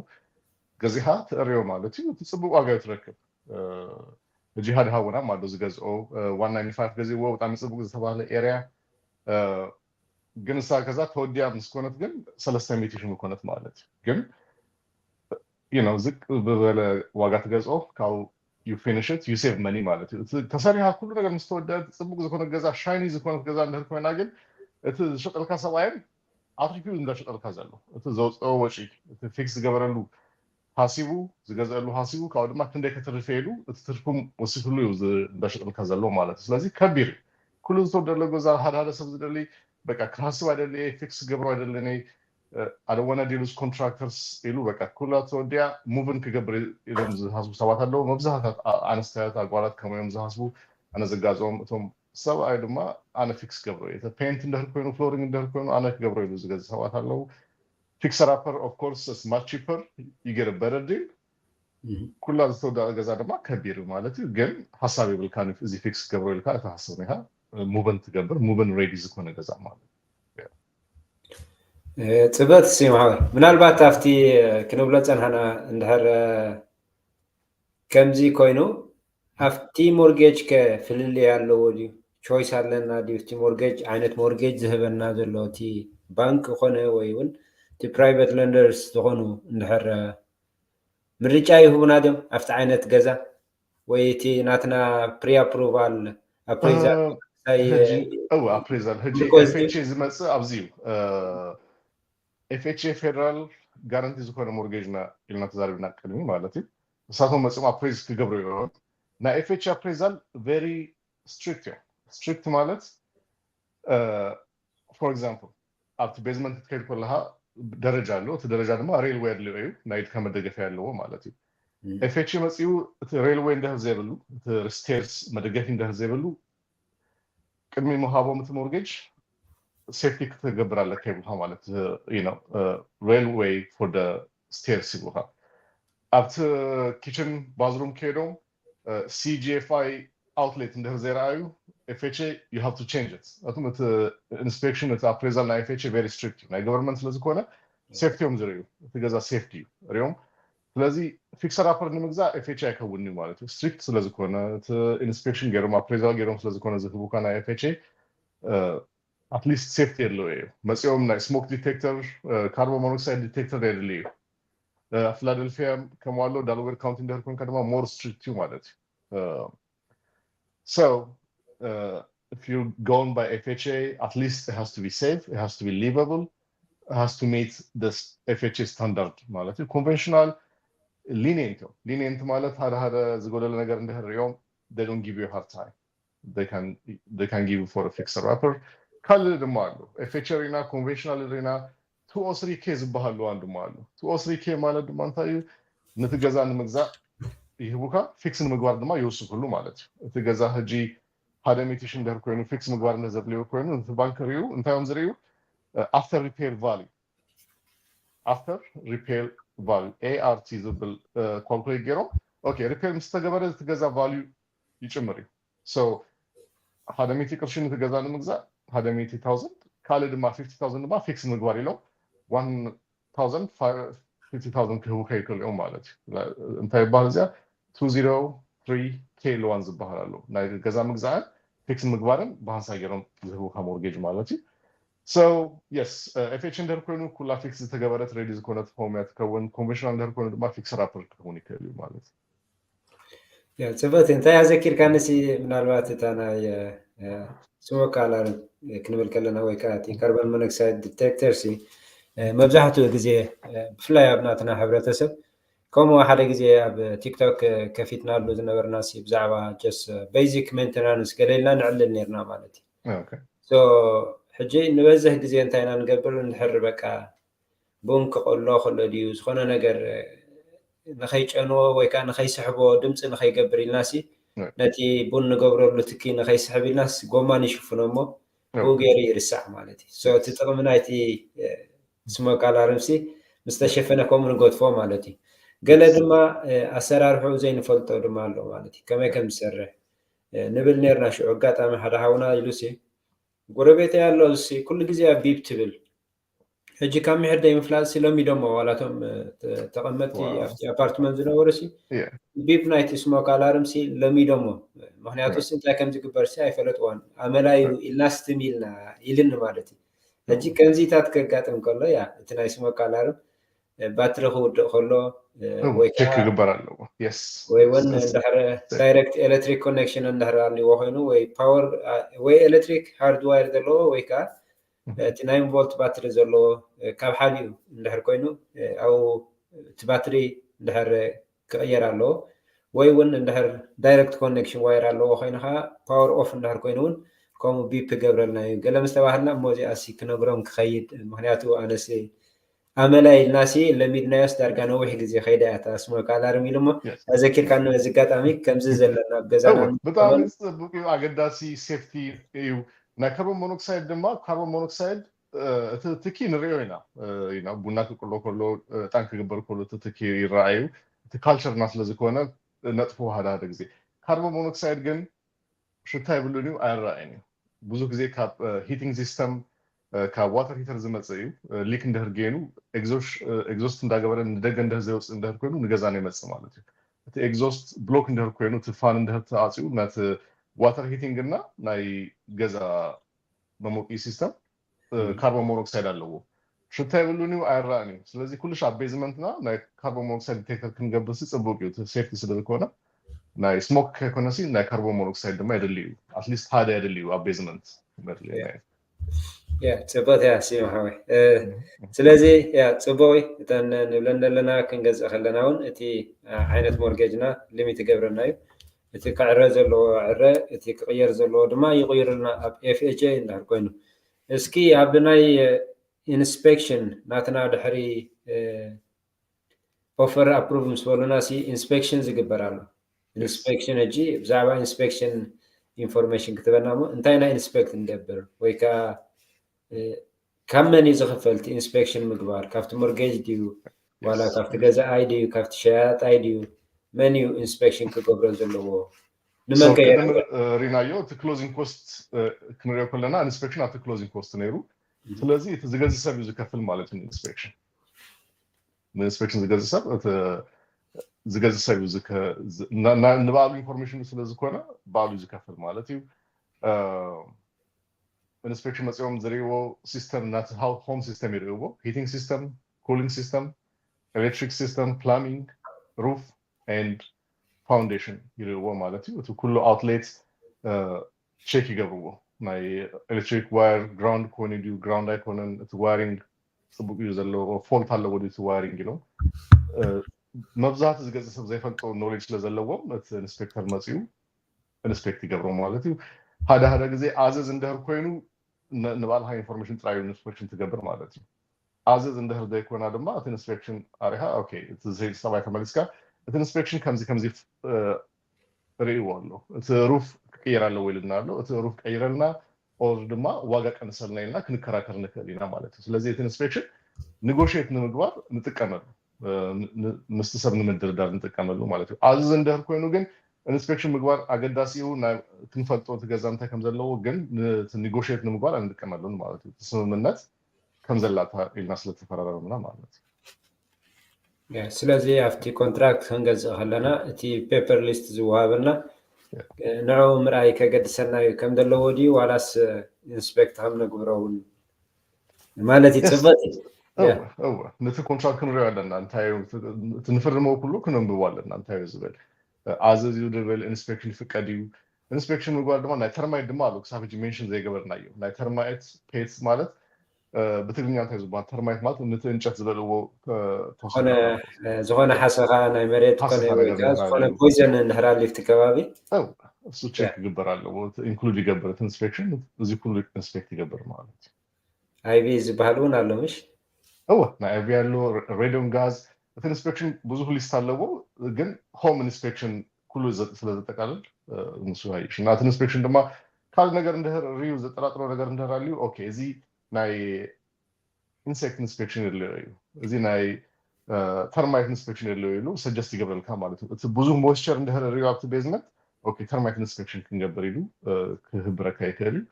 ገዚኻ ትእርዮ ማለት እዩ። እቲ ፅቡቅ ዋጋ እዩ ትረክብ። ህጂ ሃድሃ ወናም ኣሎ ዝገዝኦ ዋን ናይንቲ ፋይቭ ገዚእዎ ብጣዕሚ ፅቡቅ ዝተባህለ ኤርያ። ግን እሳ ገዛ ተወዲያ ምስ ኮነት ግን ሰለስተ ሚእቲ ሺህ ምኮነት ማለት እዩ። ግን you know ዝቅ ብበለ ዋጋ ትገዝኦ ካብኡ you finish it you save money ማለት እዩ። እቲ ተሰሪሃ ኩሉ ነገር ምስ ተወደአ እቲ ፅቡቅ ዝኾነ ገዛ ሻይኒ ዝኾነት ገዛ እንድሕር ኮይና ግን እቲ ዝሸጠልካ ሰብኣይን ኣትሪፉ እዩ እንዳሸጠልካ ዘሎ። እቲ ዘውፅኦ ወጪ እቲ ፊክስ ዝገበረሉ ሃሲቡ ዝገዝአሉ ሃሲቡ ካብኡ ድማ ክንደይ ከትርፍ ኢሉ እቲ ትርፉ ወሲክሉ እዩ እንዳሸጠልካ ዘሎ ማለት እዩ። ስለዚ ከቢር እዩ። ኩሉ ዝተወደለ ገዛ ሓደ ሓደ ሰብ ዝደሊ በቃ ክሃስብ ኣይደሊ ፊክስ ገብሮ ኣይደለኒ ኣደወና ዲሉስ ኮንትራክተርስ ኢሉ በቃ ኩላ ተወዲያ ሙቭን ክገብር ኢሎም ዝሃስቡ ሰባት ኣለዉ። መብዛሕታት ኣነስተያት ኣጓላት ከምኡ እዮም ዝሃስቡ። ኣነ ዘጋዝኦም እቶም ሰብኣይ ድማ ኣነ ፊክስ ገብሮ እዩ። ፔንት እንደህር ኮይኑ ፍሎሪንግ እንደህር ኮይኑ ኣነ ክገብሮ ኢሉ ዝገዝ ሰባት ኣለዉ። ፊክሰር ኣፐር ኦፍ ኮርስ ማች ቺፐር ይገር በረድ ኩላ ዝተወደቀ ገዛ ድማ ከቢር ማለት እዩ። ግን ሓሳብ ይብልካ እዚ ፊክስ ገብሮ ኢልካ እታ ሓሳብ ኢኻ ሙቭን ትገብር ሙቭን ሬዲ ዝኾነ ገዛ ማለት እዩ። ፅበት ሲምሃዊ ምናልባት ኣብቲ ክንብሎ ፀንሓና እንድሕር ከምዚ ኮይኑ ኣብቲ ሞርጌጅ ከ ፍልልይ ኣለዎ ድዩ? ቾይስ ኣለና ድዩ? እቲ ሞርጌጅ ዓይነት ሞርጌጅ ዝህበና ዘሎ እቲ ባንክ ኮነ ወይ እውን እቲ ፕራይቨት ለንደርስ ዝኾኑ እንድሕር ምርጫ ይህቡና ድዮም ኣብቲ ዓይነት ገዛ ወይ እቲ ናትና ፕሪ ኣፕሩቫል ኣፕሬዛል ኣፕሬዛል ሕጂ ኤፍኤች ዝመፅእ ኣብዚ እዩ። ኤፍኤች ፌደራል ጋራንቲ ዝኾነ ሞርጌጅ ኢልና ተዛሪብና ቅድሚ ማለት እዩ። ንሳቶም መፅኦም ኣፕሬዝ ክገብሩ እዮም። ናይ ኤፍኤች ኣፕሬዛል ቨሪ ስትሪክት እዮም። ስትሪክት ማለት ፎር ኤግዛምፕል ኣብቲ ቤዝመንት ክትከይድ ከለካ ደረጃ ኣለዎ። እቲ ደረጃ ድማ ሬልዌይ ኣድልዮ እዩ፣ ናይ ኢድካ መደገፊያ ኣለዎ ማለት እዩ። ኤፍኤች መፂኡ እቲ ሬልዌይ እንደህር ዘይብሉ እቲ ስቴርስ መደገፊ እንደህር ዘይብሉ ቅድሚ ምሃቦም እቲ ሞርጌጅ ሴፍቲ ክትገብር ኣለካ ይብልካ ማለት ሬልዌይ ፎር ስቴርስ ይብልካ። ኣብቲ ኪችን ባዝሩም ከይዶም ሲጂኤፍኣይ ኣውትሌት እንድህር ዘይረኣዩ ኤፍኤች you have to change it። እቱም እቲ ኢንስፔክሽን እቲ ኣፕሬዛል ናይ ኤፍኤች ቨሪ ስትሪክት እዩ። ናይ ገቨርንመንት ስለዝኮነ ሴፍቲ እዮም ዝርእዩ። እቲ ገዛ ሴፍቲ እዩ ሪኦም። ስለዚ ፊክሰር ኣፐር ንምግዛእ ኤፍኤች ኣይከውን እዩ ማለት እዩ። ስትሪክት ስለዝኮነ እቲ ኢንስፔክሽን ገይሮም ኣፕሬዛል ገይሮም ስለዝኮነ ዝህቡካ ናይ ኤፍኤች ኣትሊስት ሴፍቲ የለው እዩ። መፂኦም ናይ ስሞክ ዲቴክተር ካርቦን ሞኖክሳይድ ዲቴክተር የድሊ እዩ። ፊላደልፊያ ከምኡ ኣሎ። ዳልዌር ካውንቲ እንድሕር ኮንካ ድማ ሞር ስትሪክት እዩ ማለት እዩ። So if you going by FHA, at least it has to be safe, it has to be livable, it has to meet this FHA standard ማለት እዩ። ኮንቨንሽናል lenient እዮም። Lenient ማለት ሓደ ሓደ ዝጎደለ ነገር እንድሕር ሪኦም they don't give you hard time, they can give you for fixer upper። ካልእ ድማ ኣሎ፣ FHA ሪና፣ ኮንቨንሽናል ሪና፣ two oh three K ዝበሃል one ድማ ኣሎ። Two oh three K ማለት ድማ እንታይ እዩ? ነቲ ገዛ ንምግዛእ ይህቡካ፣ ፊክስ ንምግባር ድማ ይውስክሉ ማለት እዩ። እቲ ገዛ ሕጂ ሓደ ሚእቲ ሺህ እንድሕር ኮይኑ፣ ፊክስ ምግባር እንድሕር ዘድልዮ ኮይኑ፣ ነቲ ባንክ ሪኡ እንታይ እዮም ዝርእዩ? After repair value፣ after repair value፣ ART ዝብል ካልኩሌት ገይሮም፣ okay፣ ሪፔር ምስ ተገበረ እቲ ገዛ ቫልዩ ይጭምር እዩ። So ሓደ ሚእቲ ቅርሺ ነቲ ገዛ ንምግዛእ ሓደ ሚእቲ ታውዘንድ፣ ካልእ ድማ ፊፍቲ ታውዘንድ ድማ ፊክስ ምግባር ኢሎም ዋን ታውዘንድ፣ ፊፍቲ ታውዘንድ ክህቡካ ይክእሉ እዮም ማለት እዩ። እንታይ ይበሃል እዚኣ? Two zero three K loan ዝበሃል ኣሎ። ናይ ገዛ ምግዛእን ፊክስ ምግባርን ብሃንሳ ገይሮም ዝህቡካ ሞርጌጅ ማለት እዩ። So yes፣ FHA እንድሕር ኮይኑ ኩላ ፊክስ ዝተገበረት ሬዲ ዝኾነት ሆም እያ ትከውን። ኮንቨንሽናል እንድሕር ኮይኑ ድማ ፊክሰር ኣፐር ክኸውን ይክእል እዩ ማለት እዩ። ያ፣ ጽብቕቲ። እንታይ ኣዘኪርካኒ ሲ፣ ምናልባት እታ ናይ ስሞክ ኣላርም ክንብል ከለና ወይ ከዓ እቲ ካርቦን ሞኖክሳይድ ዲቴክተር ሲ መብዛሕትኡ ግዜ ብፍላይ ኣብ ናትና ሕብረተሰብ ከምኡ ሓደ ግዜ ኣብ ቲክቶክ ከፊትናሉ ዝነበርና ሲ ብዛዕባ just basic maintenance ገለ ኢልና ንዕልል ነርና ማለት እዩ። ሕጂ ንበዝሕ ግዜ እንታይ ኢና ንገብር? እንድሕር በቃ ቡን ክቆሎ ከሎ ድዩ ዝኾነ ነገር ንኸይጨንዎ ወይ ከዓ ንኸይስሕቦ ድምፂ ንኸይገብር ኢልና ሲ ነቲ ቡን ንገብረሉ ትኪ ንኸይስሕብ ኢልና ጎማ ንሽፍኖ እሞ ብኡ ገይሩ ይርሳዕ ማለት እዩ። እቲ ጥቕሚ ናይቲ ስሞክ ኣላርም ሲ ምስ ተሸፈነ ከምኡ ንገድፎ ማለት እዩ። ገለ ድማ ኣሰራርሕኡ ዘይንፈልጦ ድማ ኣሎ ማለት እዩ። ከመይ ከም ዝሰርሕ ንብል ነርና። ሽዑ ኣጋጣሚ ሓደ ሓውና ኢሉ ሲ ጎረቤተይ ኣሎ ሲ ኩሉ ግዜ ኣብ ቢብ ትብል ሕጂ ካብ ምሕር ደይ ምፍላጥ ሲ ለሚዶሞ ዋላቶም ተቐመጥቲ ኣብቲ ኣፓርትመንት ዝነበሩ ሲ ቢብ ናይቲ ስሞክ ኣላርም ሲ ለሚዶሞ። ምክንያቱ ሲ እንታይ ከም ዝግበር ሲ ኣይፈለጥዋን። ኣመላዩ ኢልና ስትም ኢልና ኢልኒ ማለት እዩ። ሕጂ ከምዚታት ከጋጥም ከሎ ያ እቲ ናይ ስሞክ ኣላርም ባትሪ ክውድእ ከሎ ቸክ ክግበር ኣለዎ። ወይ እውን እንድሕር ዳይሬክት ኤሌክትሪክ ኮኔክሽን እንድሕር ኣልዎ ኮይኑ ወይ ፓወር ወይ ኤሌክትሪክ ሃርድዋየር ዘለዎ ወይ ከዓ እቲ ናይ ቮልት ባትሪ ዘለዎ ካብ ሓሊኡ እንድሕር ኮይኑ ኣብኡ እቲ ባትሪ እንድሕር ክቕየር ኣለዎ። ወይ እውን እንድሕር ዳይሬክት ኮኔክሽን ዋየር ኣለዎ ኮይኑ ከዓ ፓወር ኦፍ እንድሕር ኮይኑ እውን ከምኡ ቢፕ ገብረልና እዩ ገለ ምስ ተባህልና እሞ እዚኣ ሲ ክነግሮም ክኸይድ። ምክንያቱ ኣነሲ ኣመላ ኢልና ሲ ለሚድናዮስ ዳርጋ ነዊሕ ግዜ ከይዳ እያ እታ ስሞክ ኣላርም ኢሉ እሞ ኣዘኪርካኒ በዚ ኣጋጣሚ ከምዚ ዘለና ኣብ ገዛና ብጣዕሚ ዝፅብቅ እዩ። ኣገዳሲ ሴፍቲ እዩ። ናይ ካርቦን ሞኖክሳይድ ድማ ካርቦን ሞኖክሳይድ እቲ ትኪ ንሪኦ ኢና ኢና ቡና ክቅሎ ከሎ ዕጣን ክግበር ከሎ እቲ ትኪ ይረኣዩ። እቲ ካልቸርና ስለዝኮነ ነጥፍዎ ሓደ ሓደ ግዜ። ካርቦን ሞኖክሳይድ ግን ሽታ የብሉን እዩ፣ ኣይረኣይን እዩ። ብዙሕ ግዜ ካብ ሂቲንግ ሲስተም ካብ ዋተር ሂተር ዝመፅእ እዩ። ሊክ እንድሕር ገይኑ ኤግዞስት እንዳገበረ ንደገ እንድሕር ዘይወፅእ እንድሕር ኮይኑ ንገዛና ይመፅእ ማለት እዩ። እቲ ኤግዞስት ብሎክ እንድሕር ኮይኑ እቲ ፋን እንድሕር ተኣፅዩ ነቲ ዋተር ሂቲንግ እና ናይ ገዛ መሞቂ ሲስተም ካርቦን ሞኖክሳይድ ኣለዎ። ሽታ የብሉን እዩ፣ ኣይረኣን እዩ። ስለዚ ኩሉ ኣብ ቤዝመንትና ናይ ካርቦን ሞኖክሳይድ ዲቴክተር ክንገብር ሲ ፅቡቅ እዩ፣ ሴፍቲ ስለ ዝኾነ ናይ ስሞክ ከይኮነሲ ናይ ካርቦን ሞኖክሳይድ ድማ የድሊ እዩ። ኣትሊስት ሓደ የድሊ እዩ ኣብ ቤዝመንት። ጽቡቅ እያ ሲማ ሓወይ። ስለዚ ያ ጽቡቅ እዩ። እተን ንብለን ዘለና ክንገዝእ ከለና እውን እቲ ዓይነት ሞርጌጅና ሊሚት ይገብረና እዩ። እቲ ክዕረ ዘለዎ ዕረ፣ እቲ ክቅየር ዘለዎ ድማ ይቅይሩልና ኣብ FHA እንድሕር ኮይኑ። እስኪ ኣብ ናይ ኢንስፔክሽን ናትና ድሕሪ ኦፈር ኣፕሩቭ ምስ በሉና ሲ ኢንስፔክሽን ዝግበር ኣሎ። ኢንስፔክሽን ሕጂ ብዛዕባ ኢንስፔክሽን ኢንፎርሜሽን ክትበና እሞ እንታይ ኢና ኢንስፔክት ንገብር ወይ ከዓ ካብ መን እዩ ዝኽፈል እቲ ኢንስፔክሽን ምግባር? ካብቲ ሞርጌጅ ድዩ ዋላ ካብቲ ገዛኣይ ድዩ ካብቲ ሸያጣይ ድዩ? መን እዩ ኢንስፔክሽን ክገብሮ ዘለዎ? ንመን ከ ሪናዮ እቲ ክሎዚንግ ኮስት ክንሪኦ ከለና ኢንስፔክሽን ኣብቲ ክሎዚንግ ኮስት ነይሩ። ስለዚ እቲ ዝገዝእ ሰብ እዩ ዝከፍል ማለት እዩ። ኢንስፔክሽን ንኢንስፔክሽን ዝገዝእ ሰብ ዝገዝእ ሰብ እዩ ንባዕሉ ኢንፎርሜሽኑ ስለ ዝኾነ ባዕሉ እዩ ዝከፍል ማለት እዩ። ኢንስፔክሽን መፂኦም ዝርእይዎ ሲስተም ናቲ ሆም ሲስተም ይርእይዎ። ሂቲንግ ሲስተም፣ ኩሊንግ ሲስተም፣ ኤሌክትሪክ ሲስተም፣ ፕላሚንግ፣ ሩፍ ኤንድ ፋውንዴሽን ይርእይዎ ማለት እዩ። እቲ ኩሉ ኣውትሌት ቼክ ይገብርዎ። ናይ ኤሌክትሪክ ዋየር ግራውንድ ኮኒ ድዩ ግራውንድ ኣይኮነን፣ እቲ ዋሪንግ ፅቡቅ እዩ ዘለዎ፣ ፎልት ኣለዎ ድዩ እቲ ዋሪንግ ኢሎም መብዛሕትኡ ዝገዝእ ሰብ ዘይፈልጦ ኖሌጅ ስለ ዘለዎም እቲ ኢንስፔክተር መፅኡ ኢንስፔክት ይገብሮ ማለት እዩ። ሓደ ሓደ ግዜ ኣዘዝ እንድሕር ኮይኑ ንባዕልካ ኢንፎርሜሽን ጥራይ ኢንስፔክሽን ትገብር ማለት እዩ። ኣዘዝ እንድሕር ዘይኮና ድማ እቲ ኢንስፔክሽን ኣሪኻ እቲ ሰብኣይ ተመሊስካ እቲ ኢንስፔክሽን ከምዚ ከምዚ ርእይዎ ኣሎ፣ እቲ ሩፍ ክቅየር ኣለዎ ኢልና ኣሎ፣ እቲ ሩፍ ቀይረልና ኦር ድማ ዋጋ ቀንሰልና ኢልና ክንከራከር ንክእል ኢና ማለት እዩ። ስለዚ እቲ ኢንስፔክሽን ኒጎሽት ንምግባር ንጥቀመሉ ምስቲ ሰብ ንምድርዳር ንጥቀመሉ ማለት እዩ። ኣዝዝ እንድሕር ኮይኑ ግን ኢንስፔክሽን ምግባር ኣገዳሲ እዩ። ክንፈልጦ እቲ ገዛ እንታይ ከም ዘለዎ ግን ኒጎሽት ንምግባር ኣይንጥቀመሉን ማለት እዩ። ስምምነት ከም ዘላታ ኢልና ስለተፈራረምና ማለት እዩ። ስለዚ ኣብቲ ኮንትራክት ክንገዝእ ከለና እቲ ፔፐር ሊስት ዝወሃበና ንዕኡ ምርኣይ ከገድሰና እዩ ከም ዘለዎ ድዩ ዋላስ ኢንስፔክት ከም ነግብሮ እውን ማለት ይፅበት እወ ነቲ ኮንትራክት ክንሪኦ ኣለና። እንታይ እቲ ንፍርመው ኩሉ ክነንብቦ ኣለና። እንታይ እዩ ዝብል ኣዘዝ እዩ ድብል ኢንስፔክሽን ይፍቀድ እዩ። ኢንስፔክሽን ምግባር ድማ ናይ ተርማይት ድማ ኣሎ። ክሳብ ሕጂ ሜንሽን ዘይገበርናዮ ናይ ተርማይት ፔትስ ማለት ብትግርኛ እንታይ ዝበሃል ተርማይት ማለት ነቲ እንጨት ዝበልዎ ዝኾነ ሓሰኻ ናይ መሬት ዝኾነ ፖይዘን እንድሕር ኣሊፍቲ ከባቢ እሱ ቼክ ክግበር ኣለዎ። ኢንክሉድ ይገብር ኢንስፔክሽን እዚ ኩሉ ኢንስፔክት ይገብር ማለት እዩ። ኣይቪ ዝበሃል እውን ኣሎ ምሽ እወ ናይ ኣይቪ ኣሎ። ሬድዮን ጋዝ እቲ ኢንስፔክሽን ብዙሕ ሊስት ኣለዎ። ግን ሆም ኢንስፔክሽን ኩሉ ስለዘጠቃልል ንሱ ሃይሽ እና እቲ ኢንስፔክሽን ድማ ካልእ ነገር እንድህር ሪዩ ዘጠራጥሮ ነገር እንድህር ኣልዩ ኦኬ እዚ ናይ ኢንሴክት ኢንስፔክሽን የድልዮ እዩ፣ እዚ ናይ ተርማይት ኢንስፔክሽን የድልዮ ኢሉ ሰጀስት ይገብረልካ ማለት እዩ። እቲ ብዙ ሞይስቸር እንድህር ሪዩ ኣብቲ ቤዝመንት ኦኬ ተርማይት ኢንስፔክሽን ክንገብር ኢሉ ክህብረካ ይክእል እዩ።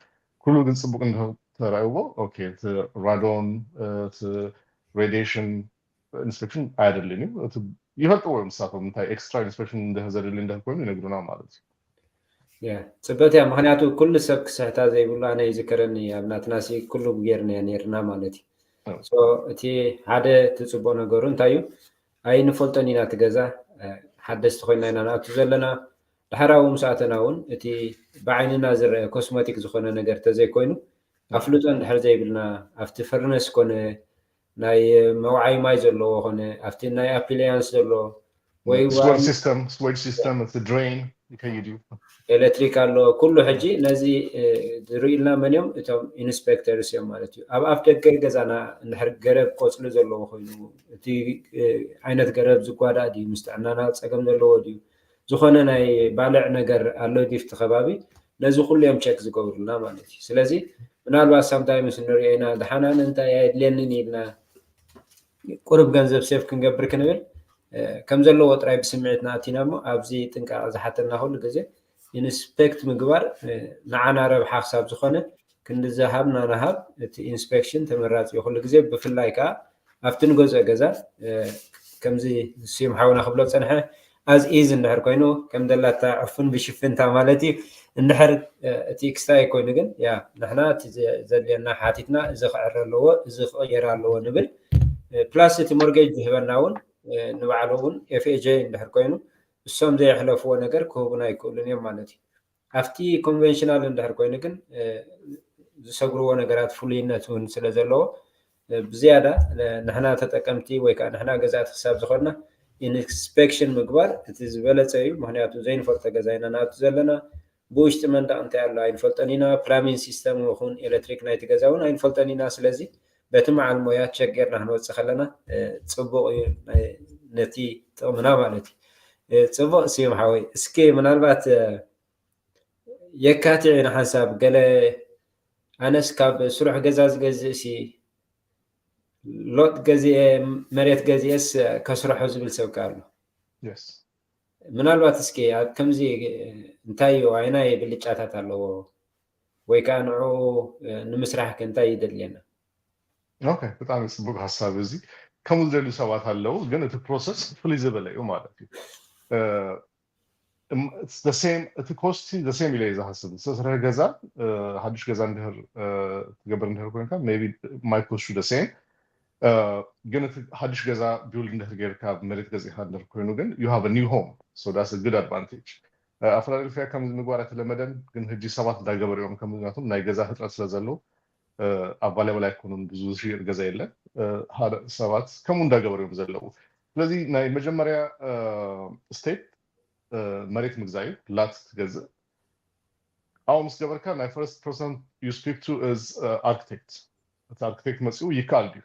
ኩሉ ግን ፅቡቅ እንድህር ተራእይዎ ኦኬ እቲ ራዶን እቲ ሬዲሽን ኢንስፔክሽን ኣያደልን እዩ። ይፈልጥዎ እዮም ንሳቶም እንታይ ኤክስትራ ኢንስፔክሽን እንድህር ዘድሊ እንድህር ኮይኑ ይነግሩና ማለት እዩ። ፅበት እያ ምክንያቱ ኩሉ ሰብ ክስሕታ ዘይብሉ ኣነ ይዝከረኒ ኣብ ናትናሲ ኩሉ ጌርናዮ ነርና ማለት እዩ። እቲ ሓደ ትፅቦ ነገሩ እንታይ እዩ ኣይንፈልጦን ኢና እቲ ገዛ ሓደስቲ ኮይና ኢና ንኣቱ ዘለና። ዳሕራዊ ምስ ኣተና እውን እቲ ብዓይንና ዝረአ ኮስሞቲክ ዝኾነ ነገር ተዘይኮይኑ ኣፍልጦ እንድሕር ዘይብልና ኣብቲ ፈርነስ ኮነ ናይ መውዓይ ማይ ዘለዎ ኮነ ኣብቲ ናይ ኣፒሊያንስ ዘሎ ወይ ስወል ሲስተም ስወል ሲስተም እቲ ድሬን ይከይድ እዩ። ኤሌክትሪክ ኣሎ ኩሉ ሕጂ ነዚ ዝርእዩልና መን እዮም እቶም ኢንስፔክተርስ እዮም ማለት እዩ። ኣብ ኣፍ ደገ ገዛና እንድሕር ገረብ ቆፅሊ ዘለዎ ኮይኑ እቲ ዓይነት ገረብ ዝጓዳእ ድዩ ምስ ጥዕናና ፀገም ዘለዎ ድዩ ዝኾነ ናይ ባልዕ ነገር ኣሎ ድዩ ኣብቲ ከባቢ ነዚ ኩሉ እዮም ቸክ ዝገብሩልና ማለት እዩ። ስለዚ ምናልባት ሳምታይምስ ንሪኦ ኢና ድሓናን እንታይ ኣየድልየንን ኢልና ቁሩብ ገንዘብ ሴፍ ክንገብር ክንብል ከም ዘለዎ ጥራይ ብስምዒትና ኣቲና እሞ ኣብዚ ጥንቃቐ ዝሓተና ኩሉ ግዜ ኢንስፔክት ምግባር ንዓና ረብሓ ክሳብ ዝኾነ ክንዲ ዝሃብና ንሃብ እቲ ኢንስፔክሽን ተመራፂ እዩ ኩሉ ግዜ ብፍላይ ከዓ ኣብቲ ንገዝኦ ገዛ ከምዚ ስዩም ሓውና ክብሎ ፀንሐ ኣዝ ኢዝ እንድሕር ኮይኑ ከም ደላታ ዕፉን ብሽፍንታ ማለት እዩ እንድሕር እቲ ኤክስትራ ኮይኑ ግን ያ ንሕና እቲ ዘድልየና ሓቲትና እዚ ክዕረ ኣለዎ እዚ ክቕየር ኣለዎ ንብል ፕላስ እቲ ሞርጌጅ ዝህበና እውን ንባዕሉ እውን ኤፍኤጀ እንድሕር ኮይኑ እሶም ዘየሕለፍዎ ነገር ክህቡና ኣይክእሉን እዮም ማለት እዩ። ኣብቲ ኮንቨንሽናል እንድሕር ኮይኑ ግን ዝሰግርዎ ነገራት ፍሉይነት እውን ስለ ዘለዎ ብዝያዳ ንሕና ተጠቀምቲ ወይ ከዓ ንሕና ገዛእቲ ክሳብ ዝኾንና ኢንስፔክሽን ምግባር እቲ ዝበለፀ እዩ። ምክንያቱ ዘይንፈልጦ ገዛ ኢና ንኣቱ ዘለና ብውሽጢ መንደቅ እንታይ ኣሎ ኣይንፈልጦን ኢና። ፕላሚን ሲስተም ይኹን ኤሌክትሪክ ናይቲ ገዛ እውን ኣይንፈልጦን ኢና። ስለዚ በቲ መዓል ሞያ ቸክ ጌርና ክንወፅእ ከለና ፅቡቅ እዩ ነቲ ጥቅምና ማለት እዩ። ፅቡቅ ስዩም ሓወይ እስኪ ምናልባት የካትዕ ኢና ሓንሳብ ገለ ኣነስ ካብ ስሩሕ ገዛ ዝገዝእ ሲ ሎጥ ገዚኤ መሬት ገዚኤስ ከስርሖ ዝብል ሰብ ኣሎ። ምናልባት እስኪ ኣብ ከምዚ እንታይ እዩ ኣይናይ ብልጫታት ኣለዎ ወይ ከዓ ንዕኡ ንምስራሕ ከ እንታይ ይደልየና? ብጣዕሚ ፅቡቅ ሓሳብ እዚ ከምኡ ዝደልዩ ሰባት ኣለዉ ግን እቲ ፕሮሰስ ፍልይ ዝበለ እዩ ማለት እዩ። እቲ ኮስት ዘሴም ኢለ ዝሓስብ ዝተሰርሐ ገዛ ሓዱሽ ገዛ እንድህር ትገብር እንድህር ኮይንካ ቢ ማይ ኮስት ዘሴም ግን እቲ ሓዱሽ ገዛ ቢውልድ እንድህር ገይርካ መሬት ገዚእካ እንድህር ኮይኑ ግን you have a new home so that's a good advantage። ኣብ ፊላደልፊያ ከም ምግባር ኣይተለመደን ግን ሕጂ ሰባት እንዳገበሩ እዮም ከም ምክንያቱም ናይ ገዛ ህፅረት ስለ ዘለዉ ኣቫይላብል ኣይኮኑን ብዙ ዝሽየጥ ገዛ የለን። ሰባት ከምኡ እንዳገበሩ እዮም ዘለዉ። ስለዚ ናይ መጀመርያ step መሬት ምግዛእ እዩ። ላት ትገዝእ። ኣብኡ ምስ ገበርካ ናይ first person you speak to is architect። እቲ ኣርክቴክት መፅኡ ይከኣል ድዩ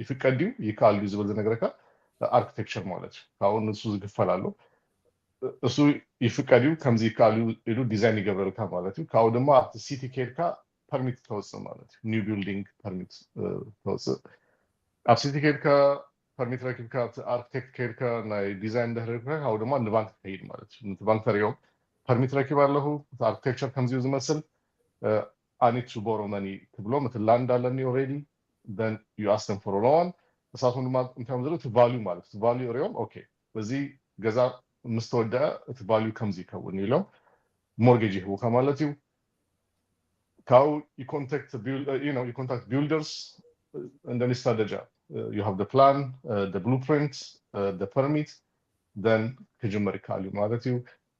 ይፍቀድ ድዩ ይከኣል ድዩ ዝብል ዝነግረካ ኣርክቴክቸር ማለት እዩ። ካብኡ ንሱ ዝክፈል ኣሎ። እሱ ይፍቀድ እዩ ከምዚ ይከኣል እዩ ኢሉ ዲዛይን ይገብረልካ ማለት እዩ። ካብኡ ድማ ኣብቲ ሲቲ ከይድካ ፐርሚት ተወፅእ ማለት እዩ። new building permit ተወፅእ። ኣብ ሲቲ ከይድካ ፐርሚት ረኪብካ ኣብቲ ኣርክቴክት ከይድካ ናይ ዲዛይን እንድሕር ረኪብካ ካብኡ ድማ ንባንክ ትከይድ ማለት እዩ። ነቲ ባንክ ተሪኦም ፐርሚት ረኪብ ኣለኹ፣ እቲ ኣርክቴክቸር ከምዚኡ ዝመስል፣ I need to borrow money ትብሎም። እቲ ላንድ ኣለኒ already፣ then you ask them for a loan። ንሳቶም ድማ እንታይ እዮም ዝብሉ? እቲ ቫልዩ ማለት እቲ ቫልዩ ሪኦም okay፣ በዚ ገዛ ምስ ተወደአ እቲ ቫልዩ ከምዚ ይከውን ኢሎም ሞርጌጅ ይህቡካ ማለት እዩ። ካብኡ you contact builders and then start the job. You have the plan, the blueprint, the permit, then ክጅመር ይከኣል እዩ ማለት እዩ።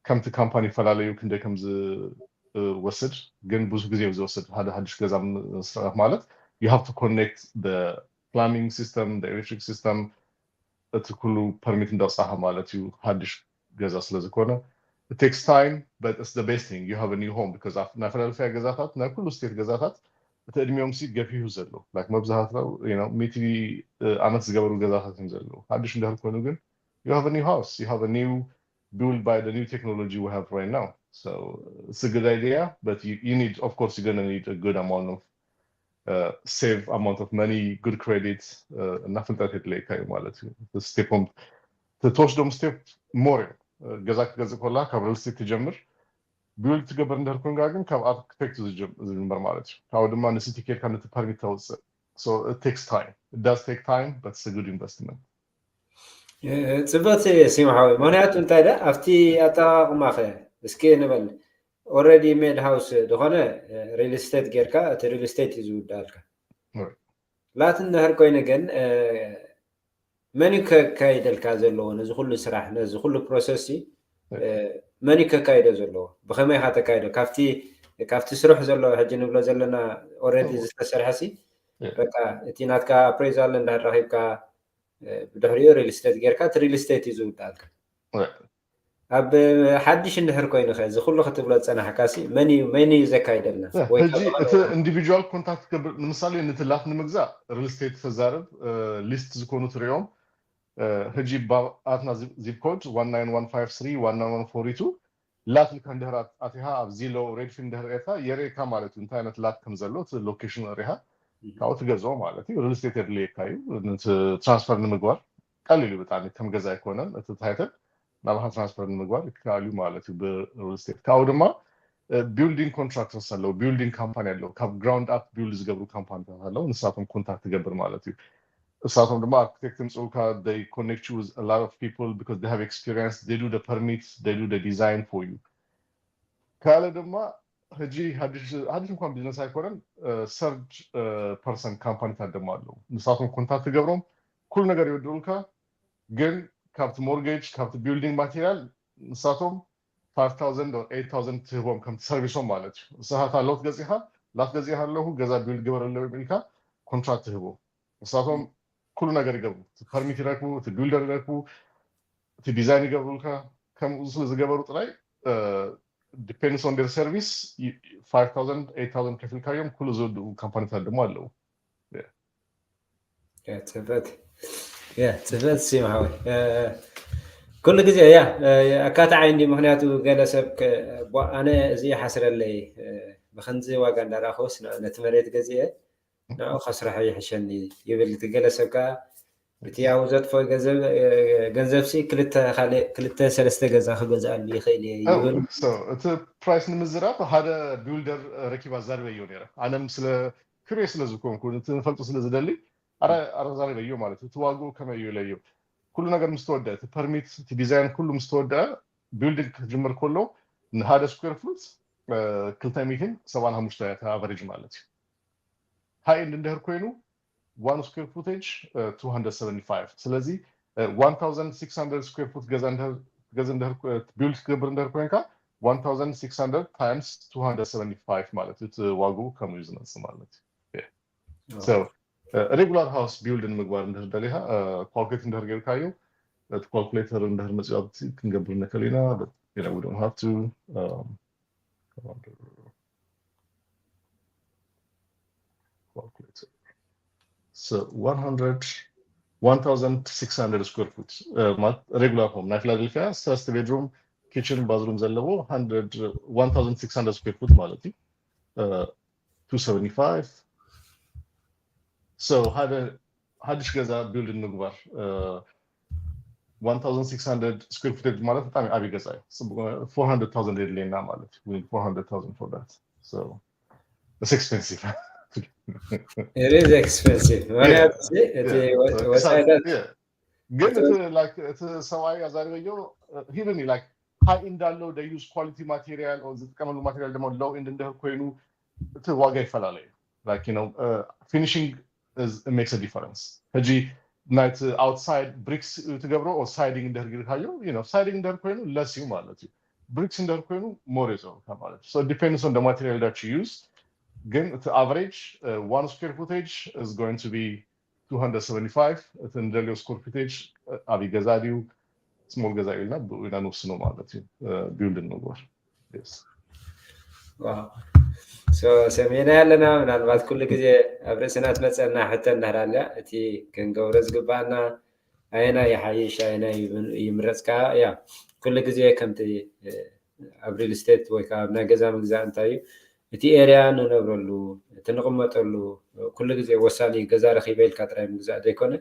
ከምቲ ካምፓኒ ይፈላለዩ ክንደይ ከም ዝወስድ ግን ብዙ ግዜ እዩ ዝወስድ። ሓደ ሓድሽ ገዛ ምስራሕ ማለት you have to connect the plumbing system, the electric system፣ እቲ ኩሉ ፐርሚት እንዳውፃእካ ማለት እዩ። ሓድሽ ገዛ ስለዝኮነ it takes time but it's the best thing you have a new home because ናይ ፊላደልፊያ ገዛታት ናይ ኩሉ ስቴት ገዛታት እቲ እድሜኦም ሲ ገፊሁ ዘሎ like መብዛሕትኡ ሚእቲ ዓመት ዝገበሩ ገዛታት እዮም ዘለዉ። ሓድሽ እንድሕር ኮይኑ ግን you have a new house, you have a new built by the new technology we have right now. So it's a good idea, but you, you need, of course, you're going to need a good amount of uh, save amount of money, good credit, uh, እና ፍልጠት የድለየካ እዩ ማለት እዩ። ስቴፖም ትወስዶም ስቴፕ ሞር እዮም። ገዛ ክትገዝእ ከላ ካብ ሪል ስቴት ትጀምር። ቢልድ ትገብር እንድሕር ኮንካ ግን ካብ ኣርክቴክት ዝጅምር ማለት እዩ። ካብኡ ድማ ንሲቲ ኬድካ ነቲ ፐርሚት ተውፅእ። So it takes time. It does take time, but it's a good investment. ፅበት ሲምሓዊ ምክንያቱ እንታይ ደ ኣብቲ ኣጠቃቅማኸ እስኪ ንበል already made house ዝኾነ ሪል ስቴት ጌርካ እቲ ሪል ስቴት እዩ ዝውዳልካ። ላት እንድሕር ኮይኑ ግን መን እዩ ከካይደልካ ዘለዎ ነዚ ኩሉ ስራሕ ነዚ ኩሉ ፕሮሰስ መን እዩ ከካይዶ ዘለዎ? ብኸመይ ኢኻ ተካይዶ? ካብቲ ካብቲ ስሩሕ ዘሎ ሕጂ ንብሎ ዘለና already ዝተሰርሐ ሲ በቃ እቲ ናትካ ኣፕሬዛል እንድሕር ረኺብካ ብድሕሪኡ ሪል ስቴት ጌርካ እቲ ሪል ስቴት እዩ ዝውዳልካ። ኣብ ሓድሽ እንድሕር ኮይኑ ከ እዚ ኩሉ ክትብሎ ዝፀናሕካ ሲ መን እዩ መን እዩ ዘካይደልና? ወይ ሕጂ ካብ እቲ ኢንዲቪጁዋል ኮንታክት ትገብር ንምሳሌ ነቲ ላት ንምግዛእ ሪል ስቴት ተዛርብ ሊስት ዝኾኑ ትሪኦም ሕጂ ኣትና ዚፕ ኮድ one nine one five three one nine one four two ላት ኢልካ እንድሕር ኣቲኻ ኣብ ዚሎ ሬድፊን እንድሕር ርኤካ የርእየካ ማለት እዩ እንታይ ዓይነት ላት ከም ዘሎ እቲ ሎኬሽን ርኢኻ ካብኡ ትገዝኦ ማለት እዩ። ሪል ስቴት የድልየካ እዩ። ነቲ ትራንስፈር ንምግባር ቀሊል እዩ ብጣዕሚ ከም ገዛ ኣይኮነን። እቲ ታይትል ናባኻ ትራንስፈር ንምግባር ይከኣል እዩ ማለት እዩ ብሪል ስቴት። ካብኡ ድማ ቢልዲንግ ኮንትራክተርስ ኣለዉ፣ ቢልዲንግ ካምፓኒ ኣለዉ፣ ካብ ግራውንድ ኣፕ ቢልድ ዝገብሩ ካምፓኒታት ኣለዉ። ንሳቶም ኮንታክት ትገብር ማለት እዩ። እሳቶም ድማ ኣርክቴክት ይምፅኡልካ። They connect you with a lot of people because they have experience, they do the permits, they do the design for you። ካልእ ድማ ሕጂ ሓድሽ እንኳን ቢዝነስ ኣይኮነን ሰርድ ፐርሰን ካምፓኒታት ድማ ኣለዉ። ንሳቶም ኮንታክት ትገብሮም ኩሉ ነገር ይወድኡልካ። ግን ካብቲ ሞርጌጅ ካብቲ ቢልዲንግ ማቴሪያል ንሳቶም five thousand or eight thousand ትህቦም ከምቲ ሰርቪሶም ማለት እዩ። ንስኻ እታ ሎት ገዚኻ ላት ገዚኻ ኣለኹ ገዛ ቢልድ ግበረለይ ኢልካ ኮንትራክት ትህቦ። ንሳቶም ኩሉ ነገር ይገብሩ። እቲ ፐርሚት ይረክቡ፣ እቲ ቢልደር ይረክቡ፣ እቲ ዲዛይን ይገብሩልካ። ከምኡ ስለ ዝገበሩ ጥራይ depends on their service five thousand eight thousand ከፊልካዮም ኩሉ ዝወድኡ ካምፓኒታት ድማ ኣለዉ። ፅበት ፅበት ሲም ሓወይ ኩሉ ግዜ ያ ኣካታዓይ እንዲ ምክንያቱ ገለ ሰብ ኣነ እዚ ይሓስረለይ ብከንዚ ዋጋ እንዳረኣኹስ ነቲ መሬት ገዚአ ንዑ ከስርሖ ይሕሸኒ ይብል እቲ ገለ ሰብ ከዓ እቲ ያው ዘጥፎ ገንዘብ ሲ ክልተ ካልእ ክልተ ሰለስተ ገዛ ክገዝኣሉ ይኽእል እየ ይብል። እቲ ፕራይስ ንምዝራብ ሓደ ቢልደር ረኪባ ዛርበዮ ነረ ኣነም ስለ ክሬ ስለ ዝኾንኩ እቲ ንፈልጡ ስለ ዝደሊ ኣረዛሪበዮ ማለት እዩ። እቲ ዋግኡ ከመይ እዩ ኢለዮ ኩሉ ነገር ምስ ተወደአ እቲ ፐርሚት እቲ ዲዛይን ኩሉ ምስ ተወደአ ቢልዲንግ ክጅምር ከሎ ንሓደ ስኩዌር ፉት ክልተ ሚእትን ሰብዓን ሓሙሽተ ኣቨሬጅ ማለት እዩ። ሃይ ኤንድ እንድሕር ኮይኑ one square footage two hundred seventy five ስለዚ one thousand six hundred square foot ገዛ እንድሕር ገዛ እንድሕር ቢልድ ክትገብር እንድሕር ኮይንካ one thousand six hundred times two hundred seventy five ማለት እዩ። እቲ ዋግኡ ከምኡ እዩ ዝመፅእ ማለት እዩ። So regular house build ንምግባር እንድሕር ደሊኻ ካልኩሌት እንድሕር ጌርካዮ እቲ calculator እንድሕር መፂኡ ኣብቲ ክንገብር ንክእል ኢና። But you know, we don't have to. Um, calculator. So one hundred, one thousand six hundred square foot. Uh, regular home. ናይ ፊላደልፊያ፣ just bedroom, kitchen, bathroom ዘለዎ one thousand six hundred square foot ማለት እዩ። Uh, two seventy-five. So ሓደ ሓድሽ ገዛ build ንምግባር one thousand six hundred square footage ማለት ብጣዕሚ ዓብዪ ገዛ እዩ። Four hundred thousand የድልየና ማለት እዩ። We need four hundred thousand for that. So it's expensive. It is expensive. ምክንያቱ እቲ ወፃኢታት ግን እቲ ሰብኣይ ኣዛሪበዮ ሂብኒ like high end ኣለው፣ they use quality material፣ ዝጥቀመሉ ማቴሪያል ድማ low end እንድሕር ኮይኑ እቲ ዋጋ ይፈላለዩ። Like you know, finishing makes a difference። ሕጂ ናይቲ outside bricks ትገብሮ siding እንድሕር ጌርካዮ፣ siding እንድሕር ኮይኑ less እዩ ማለት እዩ። Bricks እንድሕር ኮይኑ more እዩ ማለት እዩ። So it depends on the material that you use። ግን እቲ average one square footage is going to be two hundred seventy-five። እቲ እንደልዮ square footage ዓብዪ ገዛ ድዩ small ገዛ ኢልና ብኡ ኢና ንውስኖ ማለት እዩ። Build ንምግባር ሰሚዕና ኣለና። ምናልባት ኩሉ ግዜ ኣብ ርእስና ትመፀና ሕቶ እንዳህር ኣላ፣ እቲ ክንገብሮ ዝግባኣና ኣየና ይሓይሽ ኣየና ይምረፅካ? ያ ኩሉ ግዜ ከምቲ ኣብ real estate ወይ ከዓ ኣብ ናይ ገዛ ምግዛእ እንታይ እዩ እቲ area ንነብረሉ፣ እቲ ንቕመጠሉ፣ ኩሉ ግዜ ወሳኒ ገዛ ረኺበ ኢልካ ጥራይ ምግዛእ ዘይኮነ፣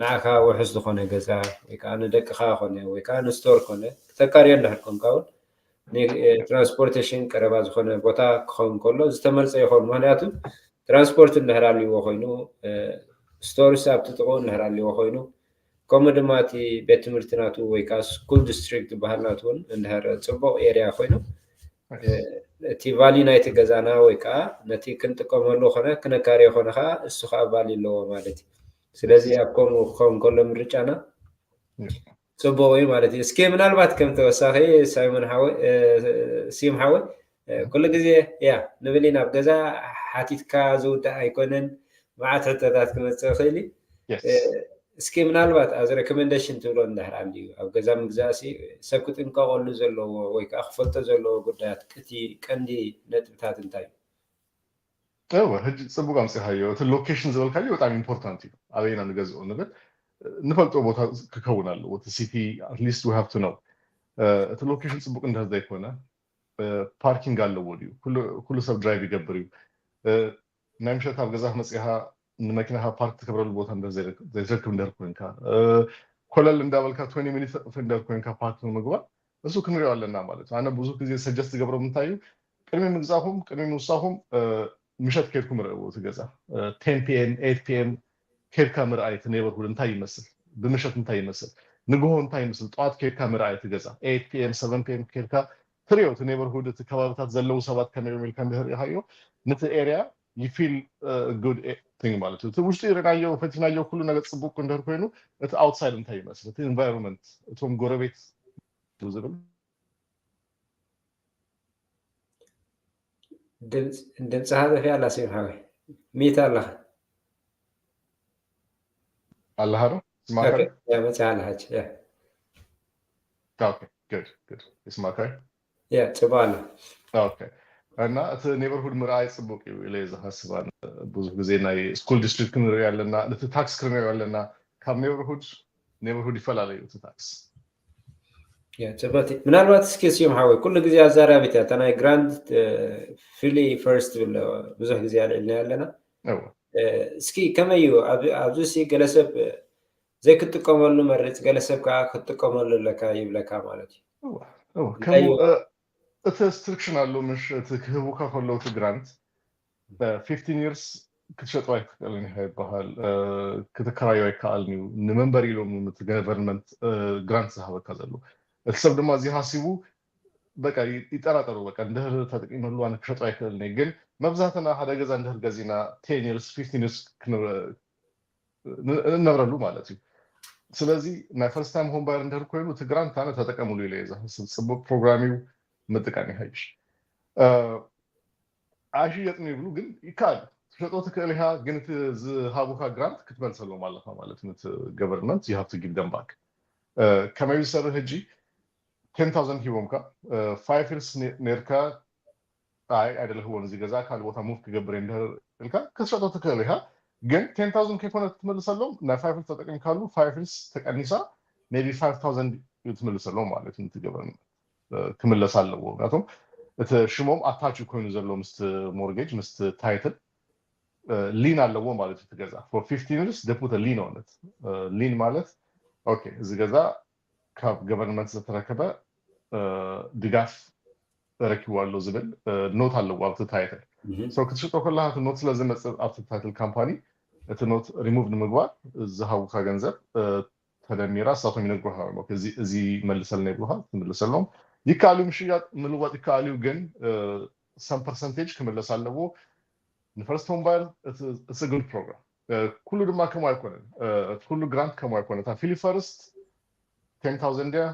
ንዓኻ ውሑስ ዝኾነ ገዛ ወይ ከዓ ንደቅኻ ኮነ ወይ ከዓ ንስቶር ኮነ ክተካርዮ እንድሕር ኮንካ እውን transportation ቀረባ ዝኾነ ቦታ ክኸውን ከሎ ዝተመርፀ ይኸውን። ምክንያቱ transport እንድሕር ኣልዎ ኮይኑ፣ stores ኣብቲ ጥቕኡ እንድሕር ኣልዎ ኮይኑ፣ ከምኡ ድማ እቲ ቤት ትምህርቲ ናቱ ወይ ከዓ school district ዝበሃል ናቱ እውን እንድሕር ፅቡቕ area ኮይኑ፣ እቲ value ናይቲ ገዛና ወይ ከዓ ነቲ ክንጥቀመሉ ኮነ ክነካርዮ ኮነ ከዓ እሱ ከዓ value ኣለዎ ማለት እዩ። ስለዚ ኣብ ከምኡ ክኸውን ከሎ ምርጫና ፅቡቕ እዩ ማለት እዩ። እስኪ ምናልባት ከም ተወሳኺ ሳይሞን ሓወይ፣ ስዩም ሓወይ፣ ኩሉ ግዜ ያ ንብል ኢና፣ ኣብ ገዛ ሓቲትካ ዝውዳእ ኣይኮነን፣ መዓት ሕቶታት ክመፅእ ይኽእል እዩ። እስኪ ምናልባት as recommendation ትብሎ እንድሕር ኣልዩ ኣብ ገዛ ምግዛእ ሲ ሰብ ክጥንቀቐሉ ዘለዎ ወይ ከዓ ክፈልጦ ዘለዎ ጉዳያት፣ እቲ ቀንዲ ነጥብታት እንታይ እዩ? እወ፣ ሕጂ ፅቡቅ ኣምፂኻዮ። እቲ location ዝበልካዮ በጣም important እዩ። ኣበይና ንገዝኦ ንብል ንፈልጦ ቦታ ክከውን ኣለዎ። እቲ city at least we have to know። እቲ location ፅቡቅ እንድሕር ዘይኮነ፣ parking ኣለዎ ድዩ? ኩሉ ሰብ drive ይገብር እዩ። ናይ ምሸት ኣብ ገዛኻ መፂኻ ንመኪናኻ park ትገብረሉ ቦታ ዘይትረክብ እንድሕር ኮይንካ፣ ኮለል እንዳበልካ twenty minutes እንድሕር ኮይንካ park ንምግባር፣ እሱ ክንሪኦ ኣለና ማለት እዩ። ኣነ ብዙሕ ግዜ suggest ዝገብሮም እንታይ እዩ፣ ቅድሚ ምግዛእኹም፣ ቅድሚ ምውሳኹም ምሸት ከይድኩም ርአይዎ እቲ ገዛ። Ten PM, eight PM ከይድካ ምርኣይ እቲ neighborhood እንታይ ይመስል፣ ብምሸት እንታይ ይመስል፣ ንግሆ እንታይ ይመስል፣ ጠዋት ከይድካ ምርኣይ እቲ ገዛ። Eight PM, seven PM ከይድካ ትሪኦ እቲ neighborhood፣ እቲ ከባብታት ዘለዉ ሰባት ከመይ እዮም ኢልካ እንድሕር ርኢኻዮ፣ ነቲ area you feel good thing ማለት እዩ። እቲ ውሽጢ ርናዮ ፈቲናዮ ኩሉ ነገር ፅቡቅ እንድሕር ኮይኑ፣ እቲ outside እንታይ ይመስል፣ እቲ environment፣ እቶም ጎረቤት ዝብል ድምፅኻ ጠፊኣ ኣላ ስዩም ሓወይ፣ ሚት ኣለኻ። ኣለኻ ዶ? መፅኣ ኣላ ሕጂ። ይስማዕካ? ያ ፅቡቅ ኣላ። እና እቲ neighborhood ምርኣይ ፅቡቅ እዩ ኢለ ዝሓስብ ኣነ። ብዙሕ ግዜ ናይ school district ክንርኢ ኣለና፣ ነቲ tax ክንሪኦ ኣለና። ካብ neighborhood neighborhood ይፈላለዩ እቲ tax። ፅቡቅ። ምናልባት እስኪ ስዩም ሓወይ ኩሉ ግዜ ኣዛራቢት እያ እታ ናይ grant፣ ፍሊ first ትብል ብዙሕ ግዜ ኣልዒልና ኣለና። እስኪ ከመይ እዩ ኣብዚ ገለ ሰብ ዘይክትጥቀመሉ መርፅ፣ ገለ ሰብ ከዓ ክትጥቀመሉ ኣለካ ይብለካ ማለት እዩ። እቲ restriction ኣሎ ምሽ፣ እቲ ክህቡካ ከለዉ እቲ grant fifteen years ክትሸጦ ኣይትኽእልን ኢኻ ይበሃል። ክትከራዮ ኣይከኣልን እዩ። ንመንበሪ ኢሎም እቲ government grant ዝሃበካ ዘሎ። እቲ ሰብ ድማ እዚ ሃሲቡ በቃ ይጠራጠሩ። በቃ እንድህር ተጠቂመሉ ኣነ ክሸጦ ኣይክእልን እየ። ግን መብዛሕትና ሓደ ገዛ እንድህር ገዚና ten years fifteen years ንነብረሉ ማለት እዩ። ስለዚ ናይ first time home buyer እንድህር ኮይኑ እቲ grant ኣነ ተጠቀምሉ ኢለ እየ ዝሓስብ። ፅቡቅ program እዩ፣ ምጥቃም ይሃይሽ። ኣይሽየጥን ይብሉ ግን ይከኣል፣ ትሸጦ ትክእል ኢኻ። ግን እቲ ዝሃቡካ grant ክትመልሰሎም ኣለካ ማለት ነቲ government you have to give them back። ከመይ ዝሰርህ ሕጂ ten thousand ሂቦምካ five years ነርካ ኣይ ኣይደለህዎን እዚ ገዛ ካልእ ቦታ move ክገብር እንድህር ኢልካ ክትሸጦ ትኽእል ኢኻ። ግን ten thousand ከይኮነ ትመልሰሎም ናይ five years ተጠቂምካሉ five years ተቀኒሳ maybe five thousand እዩ ትመልሰሎም ማለት እዩ። ትገብር ክምለስ ኣለዎ። ምክንያቱም እቲ ሽሞም attach ኮይኑ ዘሎ ምስ mortgage ምስ title lien ኣለዎ ማለት እዩ። ገዛ for fifteen years they put lien on it። Lien ማለት okay እዚ ገዛ ካብ government ዝተረከበ ድጋፍ ረኪቡ ኣሎ ዝብል note ኣለዎ ኣብቲ title። So ክትሽጦ ከለካ እቲ note ስለ ዝመፅእ ኣብቲ title company እቲ note remove ንምግባር ዝሃቡካ ገንዘብ ተደሚራ እሳቶም ይነግሩካ ኣለዉ። እዚ መልሰልና ይብሉካ ትምልሰሎም። ይከኣል እዩ ምሽያጥ ምልዋጥ ይከኣል እዩ፣ ግን some percentage ክምለስ ኣለዎ። ንፈርስት ሆም ባየር it's a good program። ኩሉ ድማ ከምኡ ኣይኮነን። ኩሉ grant ከምኡ ኣይኮነ። እታ ፊሊ ፈርስት ten thousand እያ።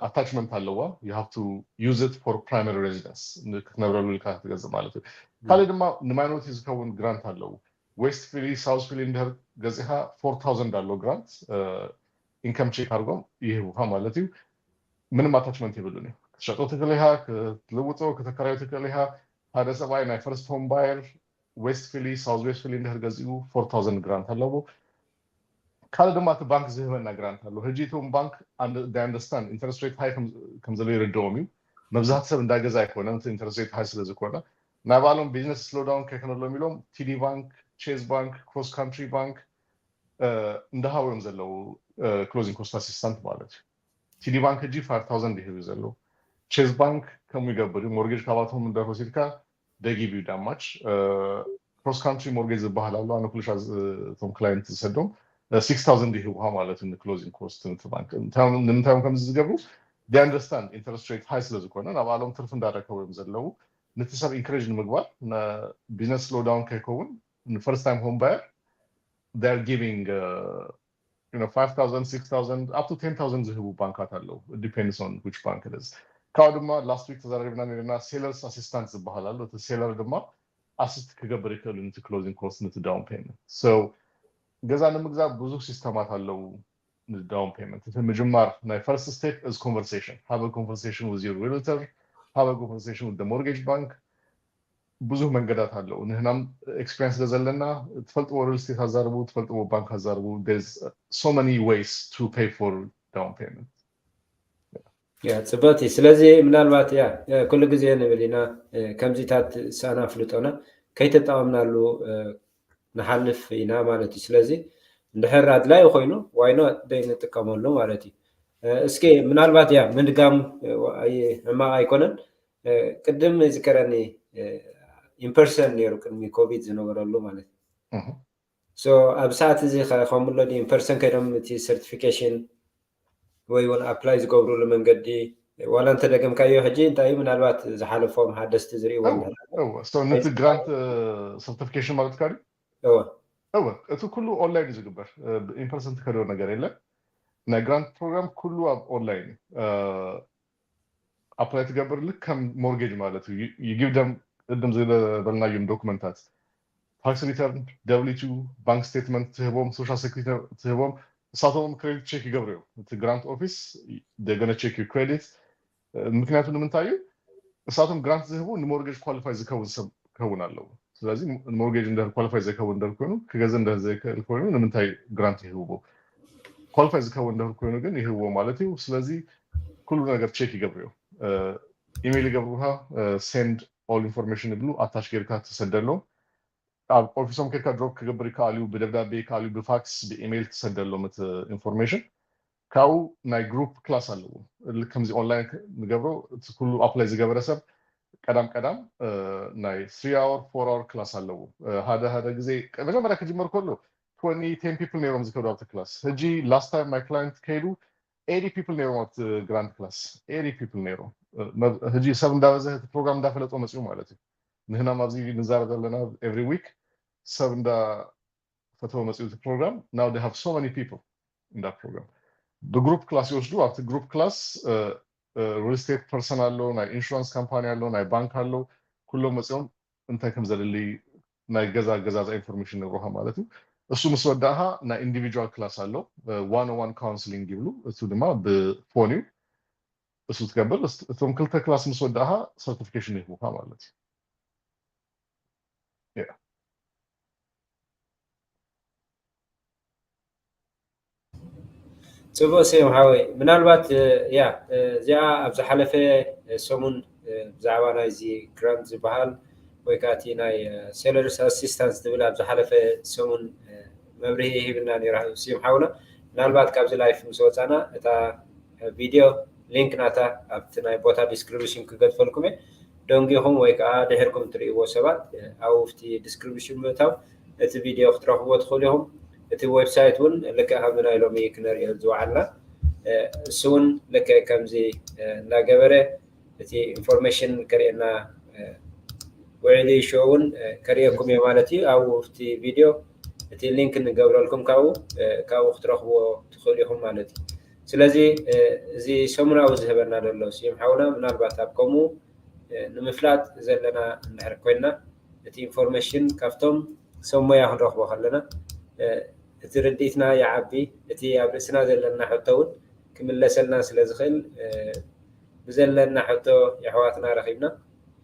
Attachment ኣለዋ። You have to use it for primary residence ክትነብረሉ ኢልካ ክትገዝእ ማለት እዩ። ካልእ ድማ ንማይኖሪቲ ዝከውን grant ኣለዉ። West Philly South Philly እንድሕር ገዚእካ four thousand ኣሎ grant። Income check ኣድርጎም ይህቡካ ማለት እዩ። ምንም attachment የብሉን እዩ። ክትሸጦ ትክእል ኢካ፣ ክትልውጦ፣ ከተከራዮ ትክእል ኢካ። ሓደ ሰብኣይ ናይ ፈርስት ሆም ባየር West Philly South West Philly እንድሕር ገዚኡ four thousand grant ኣለዎ። ካልእ ድማ እቲ ባንክ ዝህበና grant ኣሎ። ሕጂ እቶም ባንክ they understand interest rate high ከም ዘሎ ይርድኦም እዩ። መብዛሕቲ ሰብ እንዳ ገዛ ኣይኮነን፣ እቲ interest rate high ስለ ዝኾነ ናይ ባዕሎም business slow down ከይኮነሎም ኢሎም TD Bank፣ Chase Bank፣ Cross Country Bank እንዳሃቡ እዮም ዘለዉ closing cost assistance ማለት እዩ። TD Bank ሕጂ five thousand ይህብ ዘሎ። Chase Bank ከምኡ ይገብር እዩ። Mortgage ካባቶም እንድሕር ወሲድካ they give you that much። Cross Country Mortgage ዝበሃል ኣሎ። ኣነ ኩሉ ሻዕ እቶም client ዝሰዶም six thousand ይህቡካ ማለት እዩ። Closing cost ንምንታይ እዮም ከምዚ ዝገብሩ? They understand interest rate high ስለ ዝኾነ ናብ ባዕሎም ትርፊ እንዳረከቡ እዮም ዘለዉ። ነቲ ሰብ encourage ንምግባር business slow down ከይከውን first time home buyer they are giving five thousand six thousand up to ten thousand ዝህቡ ባንካት ኣለዉ። Depends on which bank it is። ካብኡ ድማ last week ተዘራሪብና ነርና sellers assistance ዝበሃል ኣሎ። እቲ seller ድማ assist ክገብር ይክእል ነቲ closing cost ነቲ down payment። So ገዛ ንምግዛእ ብዙሕ ሲስተማት ኣለዉ። ን down payment እቲ ምጅማር ናይ first step is conversation። Have a conversation with your realtor፣ have a conversation with the mortgage bank። ብዙሕ መንገዳት ኣለዉ። ንሕናም experience ስለ ዘለና ትፈልጥዎ real estate ኣዛርቡ፣ ትፈልጥዎ ባንክ ኣዛርቡ። There's so many ways to pay for down payment። ያ ጽቡቅ እዩ። ስለዚ ምናልባት ያ ኩሉ ግዜ ንብል ኢና ከምዚታት ሳና ፍልጦና ከይተጠቀምናሉ ንሓልፍ ኢና ማለት እዩ። ስለዚ እንድሕር ኣድላይ ኮይኑ why not ደይ ንጥቀመሉ ማለት እዩ። እስኪ ምናልባት ያ ምድጋም ሕማቅ ኣይኮነን። ቅድም ዝከረኒ in person ነይሩ ቅድሚ ኮቪድ ዝነበረሉ ማለት እዩ። ኣብ ሰዓት እዚ ከምሎ in person ከይዶም እቲ certification ወይ እውን apply ዝገብሩሉ መንገዲ ዋላ እንተደገምካዮ ሕጂ እንታይ ምናልባት ዝሓለፎም ሓደስቲ ዝርእዎ ነቲ grant certification ማለት ካዲ እወ እቲ ኩሉ online እዩ ዝግበር። In person ትከዶ ነገር የለን። ናይ grant program ኩሉ ኣብ online እዩ። Apply ትገብር ልክ ከም mortgage ማለት እዩ። You give them ቅድም ዝበልናዮም ዶክመንታት tax return፣ W two፣ bank statement ትህቦም፣ social security ትህቦም። እሳቶም credit check ይገብሩ እዮም። እቲ grant office they're gonna check your credit። ምክንያቱ ንምንታይ እዩ? እሳቶም grant ዝህቡ ን mortgage qualify ዝከውን ሰብ ክኸውን ኣለዎ። ስለዚ mortgage እንድሕር qualify ዘይከውን እንድሕር ኮይኑ ክገዝእ እንድሕር ዘይክእል ኮይኑ ንምንታይ grant ይህብዎ? Qualify ዝከውን እንድሕር ኮይኑ ግን ይህብዎ ማለት እዩ። ስለዚ ኩሉ ነገር check ይገብሩ እዮም። Email ይገብሩካ፣ send all information ይብሉ፣ attach ጌርካ ትሰደሎም። ኣብ ኦፊሶም ኬድካ drop ክገብር ይከኣል እዩ፣ ብደብዳቤ ይከኣል እዩ፣ ብፋክስ ብኢሜይል ትሰደሎም እቲ information። ካብኡ ናይ group class ኣለዎ። ልክ ከምዚ online ንገብሮ እቲ ኩሉ apply ዝገበረ ሰብ ቀዳም ቀዳም ናይ three hour four hour class ኣለዎ። ሓደ ሓደ ግዜ መጀመርያ ክጅመር ከሎ twenty ten people ነይሮም ዝከዱ ኣብቲ class። ሕጂ last time my client ከይዱ eighty people ነይሮም ኣብቲ grant class eighty people ነይሮም። ሕጂ ሰብ እንዳበዝሐ እቲ ፕሮግራም እንዳፈለጦ መፅኡ ማለት እዩ። ንሕና ኣብዚ ንዛረብ ዘለና every week ሰብ እንዳፈተወ መፅኡ እቲ ፕሮግራም። Now they have so many people in that program። ብ group class ይወስዱ። ኣብቲ group class real estate person ኣሎ፣ ናይ insurance company ኣሎ፣ ናይ ባንክ ኣሎ። ኩሎም መፅኦም እንታይ ከም ዘድሊ ናይ ገዛ ገዛዛ information ነግሮካ ማለት እዩ። እሱ ምስ ወዳእኻ ናይ individual class ኣሎ። One on one counseling ይብሉ። እሱ ድማ ብፎን እዩ። እሱ ትገብር። እስ- እቶም ክልተ ክላስ ምስ ወዳእኻ certification ይህቡካ ማለት እዩ። Yeah. ጽቡቅ ስዮም ሓወይ፣ ምናልባት እ፣ ያ እ፣ እዚኣ ኣብ ዝሓለፈ እ፣ ሰሙን እ፣ ብዛዕባ ናይዚ ግራንት ዝበሃል ወይ ከዓ እቲ ናይ ሰለርስ ኣሲስታንስ ዝብል ኣብ ዝሓለፈ ሰሙን እ፣ መብርሂ ሂብና ነይራ። ስዮም ሓውና፣ ምናልባት ካብዚ ላይፍ ምስ ወፃና እታ እ፣ ቪድዮ ሊንክ ናታ ኣብቲ ናይ ቦታ ዲስክሪፕሽን ክገድፈልኩም እየ። ደንጊኹም ወይ ከዓ ድሕርኩም ትርእይዎ ሰባት እ፣ ኣብቲ ዲስክሪፕሽን ምእታው እቲ ቪድዮ ክትረኽብዎ ትኽእሉ ኢኹም። እቲ ዌብሳይት እውን ልክዕ ከምዚ ናይ ሎሚ ክነርእዮ ዝወዓልና እ፣ እሱ እውን ልክዕ ከምዚ እ፣ እናገበረ እቲ ኢንፎርሜሽን ከርእየና እ፣ ውዒሉ ይሽዑ እውን እ፣ ከርእየኩም እየ ማለት እዩ። ኣብኡ እቲ ቪድዮ እቲ ሊንክ ንገብረልኩም ካብኡ እ፣ ካብኡ ክትረኽብዎ ትኽእሉ ኢኹም ማለት እዩ። ስለዚ እ፣ እዚ ሰሙናዊ ዝህበና ዘሎ ስዩም ሓውና ምናልባት ኣብ ከምኡ እ፣ ንምፍላጥ ዘለና እንድሕር ኮይንና እቲ ኢንፎርሜሽን ካብቶም ሰብ ሞያ ክንረኽቦ ከለና እ፣ እቲ ርድኢትና ይዓቢ፣ እቲ ኣብ ርእስና ዘለና ሕቶ እውን ክምለሰልና ስለ ዝኽእል እ፣ ብዘለና ሕቶ የሕዋትና ረኺብና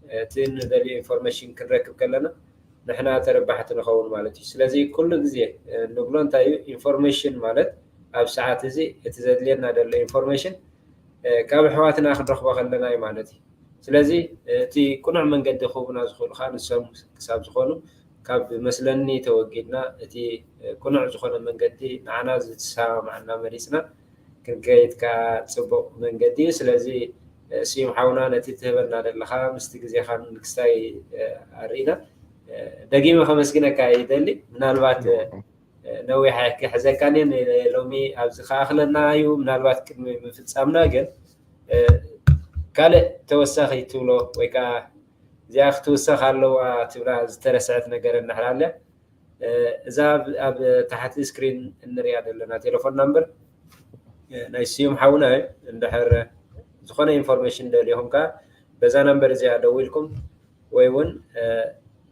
እ፣ እቲ ንደልዮ ኢንፎርሜሽን ክንረክብ ከለና ንሕና ተረባሕቲ ንኸውን ማለት እዩ። ስለዚ ኩሉ ግዜ እ፣ ንብሎ እንታይ እዩ ኢንፎርሜሽን ማለት ኣብ ሰዓት እዚ እቲ ዘድልየና ዘሎ ኢንፎርሜሽን እ፣ ካብ ኣሕዋትና ክንረኽቦ ከለና እዩ ማለት እዩ። ስለዚ እቲ ቅኑዕ መንገዲ ክህቡና ዝኽእሉ ከዓ ንሶም ክሳብ ዝኾኑ ካብ መስለኒ ተወጊድና እቲ ቅኑዕ ዝኾነ መንገዲ ንዓና ዝሰማማዓና መሪፅና ክንከይድ ከዓ ፅቡቕ መንገዲ እዩ። ስለዚ ስዩም ሓውና ነቲ ትህበና ዘለኻ ምስቲ ግዜኻን ክስታይ ኣርኢና ደጊመ ከመስግነካ ይደሊ። ምናልባት ነዊሕ ክሕዘካን እየ ሎሚ ኣብዚ ከኣኽለና እዩ። ምናልባት ቅድሚ ምፍፃምና ግን ካልእ ተወሳኺ ትብሎ ወይ ከዓ እዚኣ ክትውሰኽ ኣለዋ ትብላ ዝተረስዐት ነገር እንድሕር ኣለ እዛ ኣብ ታሕቲ ስክሪን እንሪኣ ዘለና ቴሌፎን ናምበር ናይ ስዩም ሓውና እዩ። እንድሕር ዝኾነ ኢንፎርሜሽን ደሊኹም ከዓ በዛ ናምበር እዚኣ ደዊልኩም ወይ እውን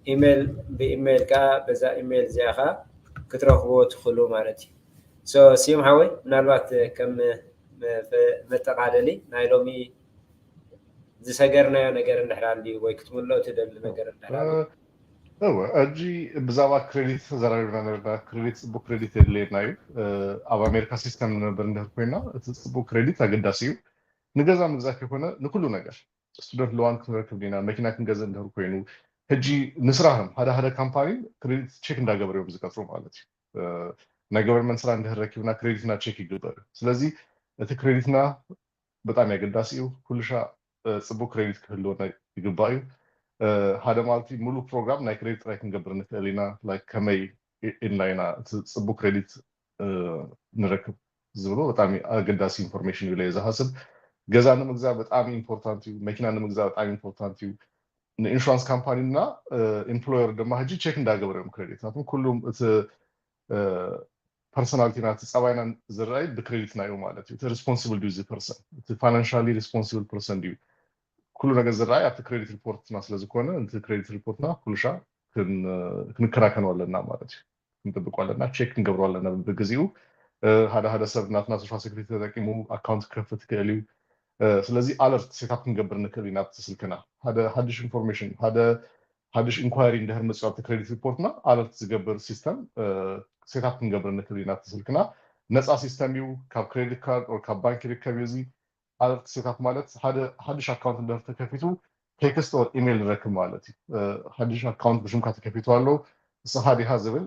ኢሜል ብኢሜል ከዓ በዛ ኢሜል እዚኣ ከዓ ክትረኽብዎ ትኽእሉ ማለት እዩ። ስዩም ሓወይ ምናልባት ከም መጠቓለሊ ናይ ሎሚ ዝሰገርናዮ ነገር እንድሕር ኣልዩ ወይ ክትምልኦ ትደሊ ነገር እንድሕር ኣልዩ እወ ሕጂ ብዛዕባ ክሬዲት ተዘራሪብና ነርና። ክሬዲት ፅቡቅ ክሬዲት የድልየና እዩ። ኣብ ኣሜሪካ ሲስተም ንነበር እንድሕር ኮይና እቲ ፅቡቅ ክሬዲት ኣገዳሲ እዩ። ንገዛ ምግዛእ ከይኮነ ንኩሉ ነገር ስቱደንት ሎዋን ክንረክብ ዲና መኪና ክንገዝእ እንድሕር ኮይኑ ሕጂ ንስራህም ሓደ ሓደ ካምፓኒ ክሬዲት ቼክ እንዳገበሩ እዮም ዝቀፅሩ ማለት እዩ። ናይ ገቨርንመንት ስራ እንድሕር ረኪብና ክሬዲትና ቼክ ይግበር እዩ። ስለዚ እቲ ክሬዲትና ብጣዕሚ ኣገዳሲ እዩ። ኩሉ ሻዕ ፅቡቅ ክሬዲት ክህልወና ይግባእ እዩ። ሓደ ማለት ሙሉእ ፕሮግራም ናይ ክሬዲት ጥራይ ክንገብር ንክእል ኢና። ላይክ ከመይ ኢልና ኢና እቲ ፅቡቅ ክሬዲት ንረክብ ዝብሎ ብጣዕሚ ኣገዳሲ ኢንፎርሜሽን እዩ ኢለ ዝሓስብ። ገዛ ንምግዛእ ብጣዕሚ ኢምፖርታንት እዩ። መኪና ንምግዛእ ብጣዕሚ ኢምፖርታንት እዩ። ንኢንሹራንስ ካምፓኒ እና ኢምፕሎየር ድማ ሕጂ ቼክ እንዳገበረ እዮም ክሬዲት ናቶም ኩሉም እቲ ፐርሶናሊቲ ናቲ ፀባይና ዝረኣይ ብክሬዲትና እዩ ማለት እዩ። እቲ ሪስፖንስብል ድዩ እዚ ፐርሰን እቲ ፋይናንሻሊ ሪስፖንስብል ፐርሰን ድዩ ኩሉ ነገር ዝረኣይ ኣብቲ ክሬዲት ሪፖርትና ስለዝኮነ እቲ ክሬዲት ሪፖርትና ኩሉ ሻዕ ክንከናከኖ ኣለና ማለት እዩ። ክንጥብቆ ኣለና፣ ቼክ ክንገብሮ ኣለና ብግዜኡ። ሓደ ሓደ ሰብ ናትና ሶሻል ሴኩሪቲ ተጠቂሙ ኣካውንት ክከፍት ይክእል እዩ። ስለዚ ኣለርት ሴታፕ ክንገብር ንክእል ኢና ኣብቲ ስልክና። ሓደ ሓድሽ ኢንፎርሜሽን፣ ሓደ ሓድሽ ኢንኳይሪ እንድሕር መፅኡ ኣብቲ ክሬዲት ሪፖርትና ኣለርት ዝገብር ሲስተም ሴታፕ ክንገብር ንክእል ኢና ኣብቲ ስልክና። ነፃ ሲስተም እዩ፣ ካብ ክሬዲት ካርድ ኦር ካብ ባንክ ይርከብ እዩ። እዚ ኣለርት ሴታፕ ማለት ሓደ ሓድሽ ኣካውንት እንድሕር ተከፊቱ ቴክስት ኦር ኢሜይል ንረክብ ማለት እዩ። ሓድሽ ኣካውንት ብሽምካ ተከፊቱ ኣሎ፣ ንስኻ ዲኻ ዝብል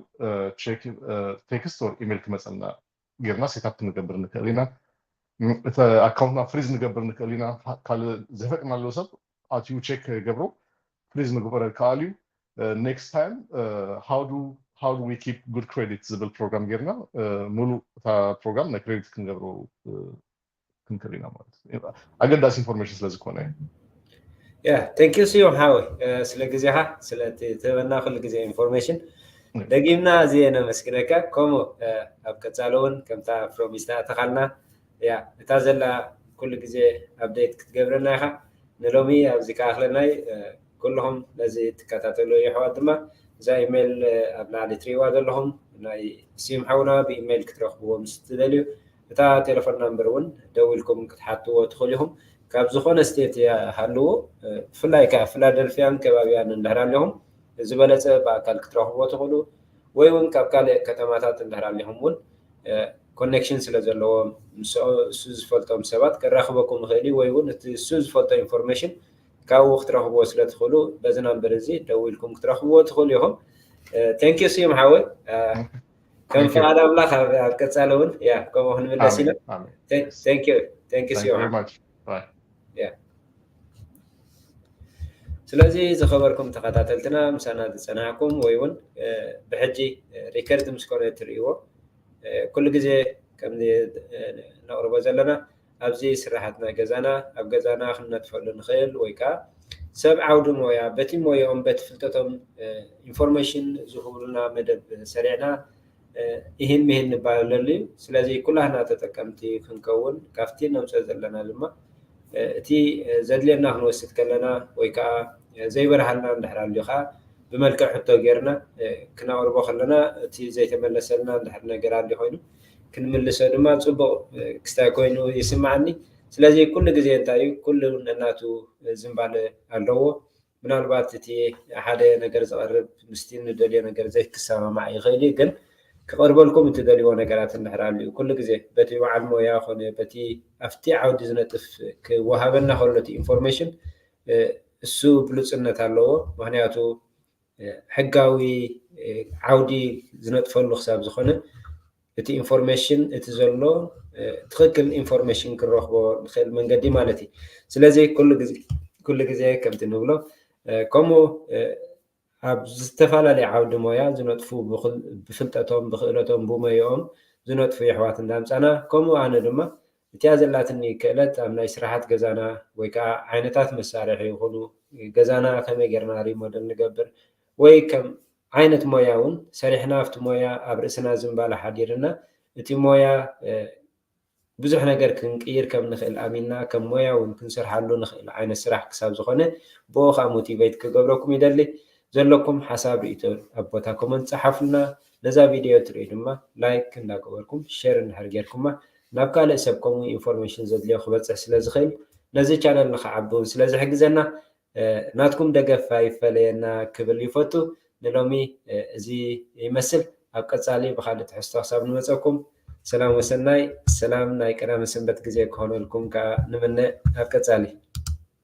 ቴክስት ኦር ኢሜይል ክመፀልና ጌርና ሴታፕ ክንገብር ንክእል ኢና። እቲ ኣካውንትና ፍሪዝ ንገብር ንክእል ኢና። ካልእ ዘይፈቅድናሉ ሰብ ኣትዩ ቼክ ገብሮ ፍሪዝ ምግበር ከኣል እዩ። Next time how do we keep good credit ዝብል ፕሮግራም ጌርና ሙሉእ እታ ፕሮግራም ናይ ክሬዲት ክንገብሮ ክንክእል ኢና ማለት እዩ። ኣገዳሲ ኢንፎርሜሽን ስለዝኮነ እዩ። ያ ቴንክ ዩ ስዩም ሓወይ ስለ ግዜኻ ስለ ትህበና ኩሉ ግዜ ኢንፎርሜሽን ደጊምና ኣዝየ ነመስግነካ። ከምኡ ኣብ ቀፃሊ እውን ከምታ ፕሮሚስ ተኣተኻልና ያ እታ ዘላ ኩሉ ግዜ ኣፕዴት ክትገብረና ኢኻ። ንሎሚ ኣብዚ ከኣኽለናይ ኩልኹም ነዚ ትከታተሉ የሕዋት ድማ እዛ ኢሜይል ኣብ ላዕሊ ትሪእዋ ዘለኹም ናይ ስዩም ሓውና ብኢሜይል ክትረኽብዎ ምስ ትደልዩ እታ ቴሌፎን ናምበር እውን ደዊልኩም ክትሓትዎ ትኽእሉ ኢኹም። ካብ ዝኾነ ስቴት ሃልዎ ብፍላይ ከዓ ፊላደልፊያን ከባቢያን እንድሕር ኣለኹም ዝበለፀ ብኣካል ክትረኽብዎ ትኽእሉ ወይ እውን ካብ ካልእ ከተማታት እንድሕር ኣለኹም እውን ኮኔክሽን ስለ ዘለዎም እሱ ዝፈልጦም ሰባት ከራኽበኩም ይኽእል እዩ ወይ እውን እቲ እሱ ዝፈልጦ ኢንፎርሜሽን ካብኡ ክትረኽብዎ ስለ ትኽእሉ በዚ ናምበር እዚ ደዊልኩም ክትረኽብዎ ትኽእሉ ኢኹም። ቴንኪዩ ስዩም ሓወይ። ከም ፍቓድ ኣምላኽ ኣብ ቀፃሊ እውን ያ ከምኡ ክንምለስ ኢና። ቴንኪዩ ስዩም ሓወይ። ስለዚ ዝኸበርኩም ተኸታተልትና ምሳና ዝፀናሕኩም ወይ እውን ብሕጂ ሪከርድ ምስ ኮነ ትርእይዎ ኩሉ ግዜ ከም ነቕርቦ ዘለና ኣብዚ ስራሓት ናይ ገዛና ኣብ ገዛና ክንነጥፈሉ ንኽእል ወይ ከዓ ሰብ ዓውዲ ሞያ በቲ ሞያኦም በቲ ፍልጠቶም ኢንፎርሜሽን ዝህቡልና መደብ ሰሪዕና ይህን ምሂን ንባለሉ እዩ። ስለዚ ኩላህና ተጠቀምቲ ክንከውን ካብቲ ነምፀ ዘለና ድማ እቲ ዘድልየና ክንወስድ ከለና ወይ ከዓ ዘይበርሃልና እንድሕር ኣልዩ ከዓ ብመልክዕ ሕቶ ጌርና ክነቕርቦ ከለና እቲ ዘይተመለሰልና እንድሕር ነገር ኣልዩ ኮይኑ ክንምልሶ ድማ ፅቡቕ ክስታይ ኮይኑ ይስምዓኒ። ስለዚ ኩሉ ግዜ እንታይ እዩ ኩሉ ነናቱ ዝንባለ ኣለዎ። ምናልባት እቲ ሓደ ነገር ዝቐርብ ምስቲ ንደልዮ ነገር ዘይክሰማማዕ ይኽእል እዩ፣ ግን ክቐርበልኩም እትደልይዎ ነገራት እንድሕር ኣልዩ ኩሉ ግዜ በቲ በዓል ሞያ ኮነ በቲ ኣብቲ ዓውዲ ዝነጥፍ ክወሃበና ከሎ እቲ ኢንፎርሜሽን እሱ ብሉፅነት ኣለዎ። ምክንያቱ ሕጋዊ ዓውዲ ዝነጥፈሉ ክሳብ ዝኾነ እቲ ኢንፎርሜሽን እቲ ዘሎ ትኽክል ኢንፎርሜሽን ክንረኽቦ ንኽእል መንገዲ ማለት እዩ። ስለዚ ኩሉ ግዜ ከምቲ ንብሎ ከምኡ ኣብ ዝተፈላለዩ ዓውዲ ሞያ ዝነጥፉ ብፍልጠቶም ብክእለቶም ብሞያኦም ዝነጥፉ የሕዋት እንዳምፃና ከምኡ ኣነ ድማ እቲያ ዘላትኒ ክእለት ኣብ ናይ ስራሓት ገዛና ወይ ከዓ ዓይነታት መሳርሒ ይኹኑ ገዛና ከመይ ጌርና ሪሞደል ንገብር ወይ ከም ዓይነት ሞያ እውን ሰሪሕና ኣብቲ ሞያ ኣብ ርእስና ዝንባለ ሓዲርና እቲ ሞያ ብዙሕ ነገር ክንቅይር ከም ንኽእል ኣሚንና ከም ሞያ እውን ክንሰርሓሉ ንኽእል ዓይነት ስራሕ ክሳብ ዝኾነ ብኡ ከዓ ሞቲቬት ክገብረኩም ይደሊ። ዘለኩም ሓሳብ ርእቶ ኣብ ቦታ ኮመንት ፀሓፉልና። ነዛ ቪድዮ ትርእዩ ድማ ላይክ እንዳገበርኩም ሸር እንድሕር ጌርኩማ ናብ ካልእ ሰብ ከምኡ ኢንፎርሜሽን ዘድልዮ ክበፅሕ ስለ ዝኽእል ነዚ ቻነል ንክዓቢ እውን ስለ ዝሕግዘና ናትኩም ደገፍ ኣይፈለየና ክብል ይፈቱ። ንሎሚ እዚ ይመስል። ኣብ ቀፃሊ ብካልእ ትሕዝቶ ክሳብ ንመፀኩም ሰላም ወሰናይ ሰላም ናይ ቀዳመ ሰንበት ግዜ ክኾነልኩም ከዓ ንምነ። ኣብ ቀፃሊ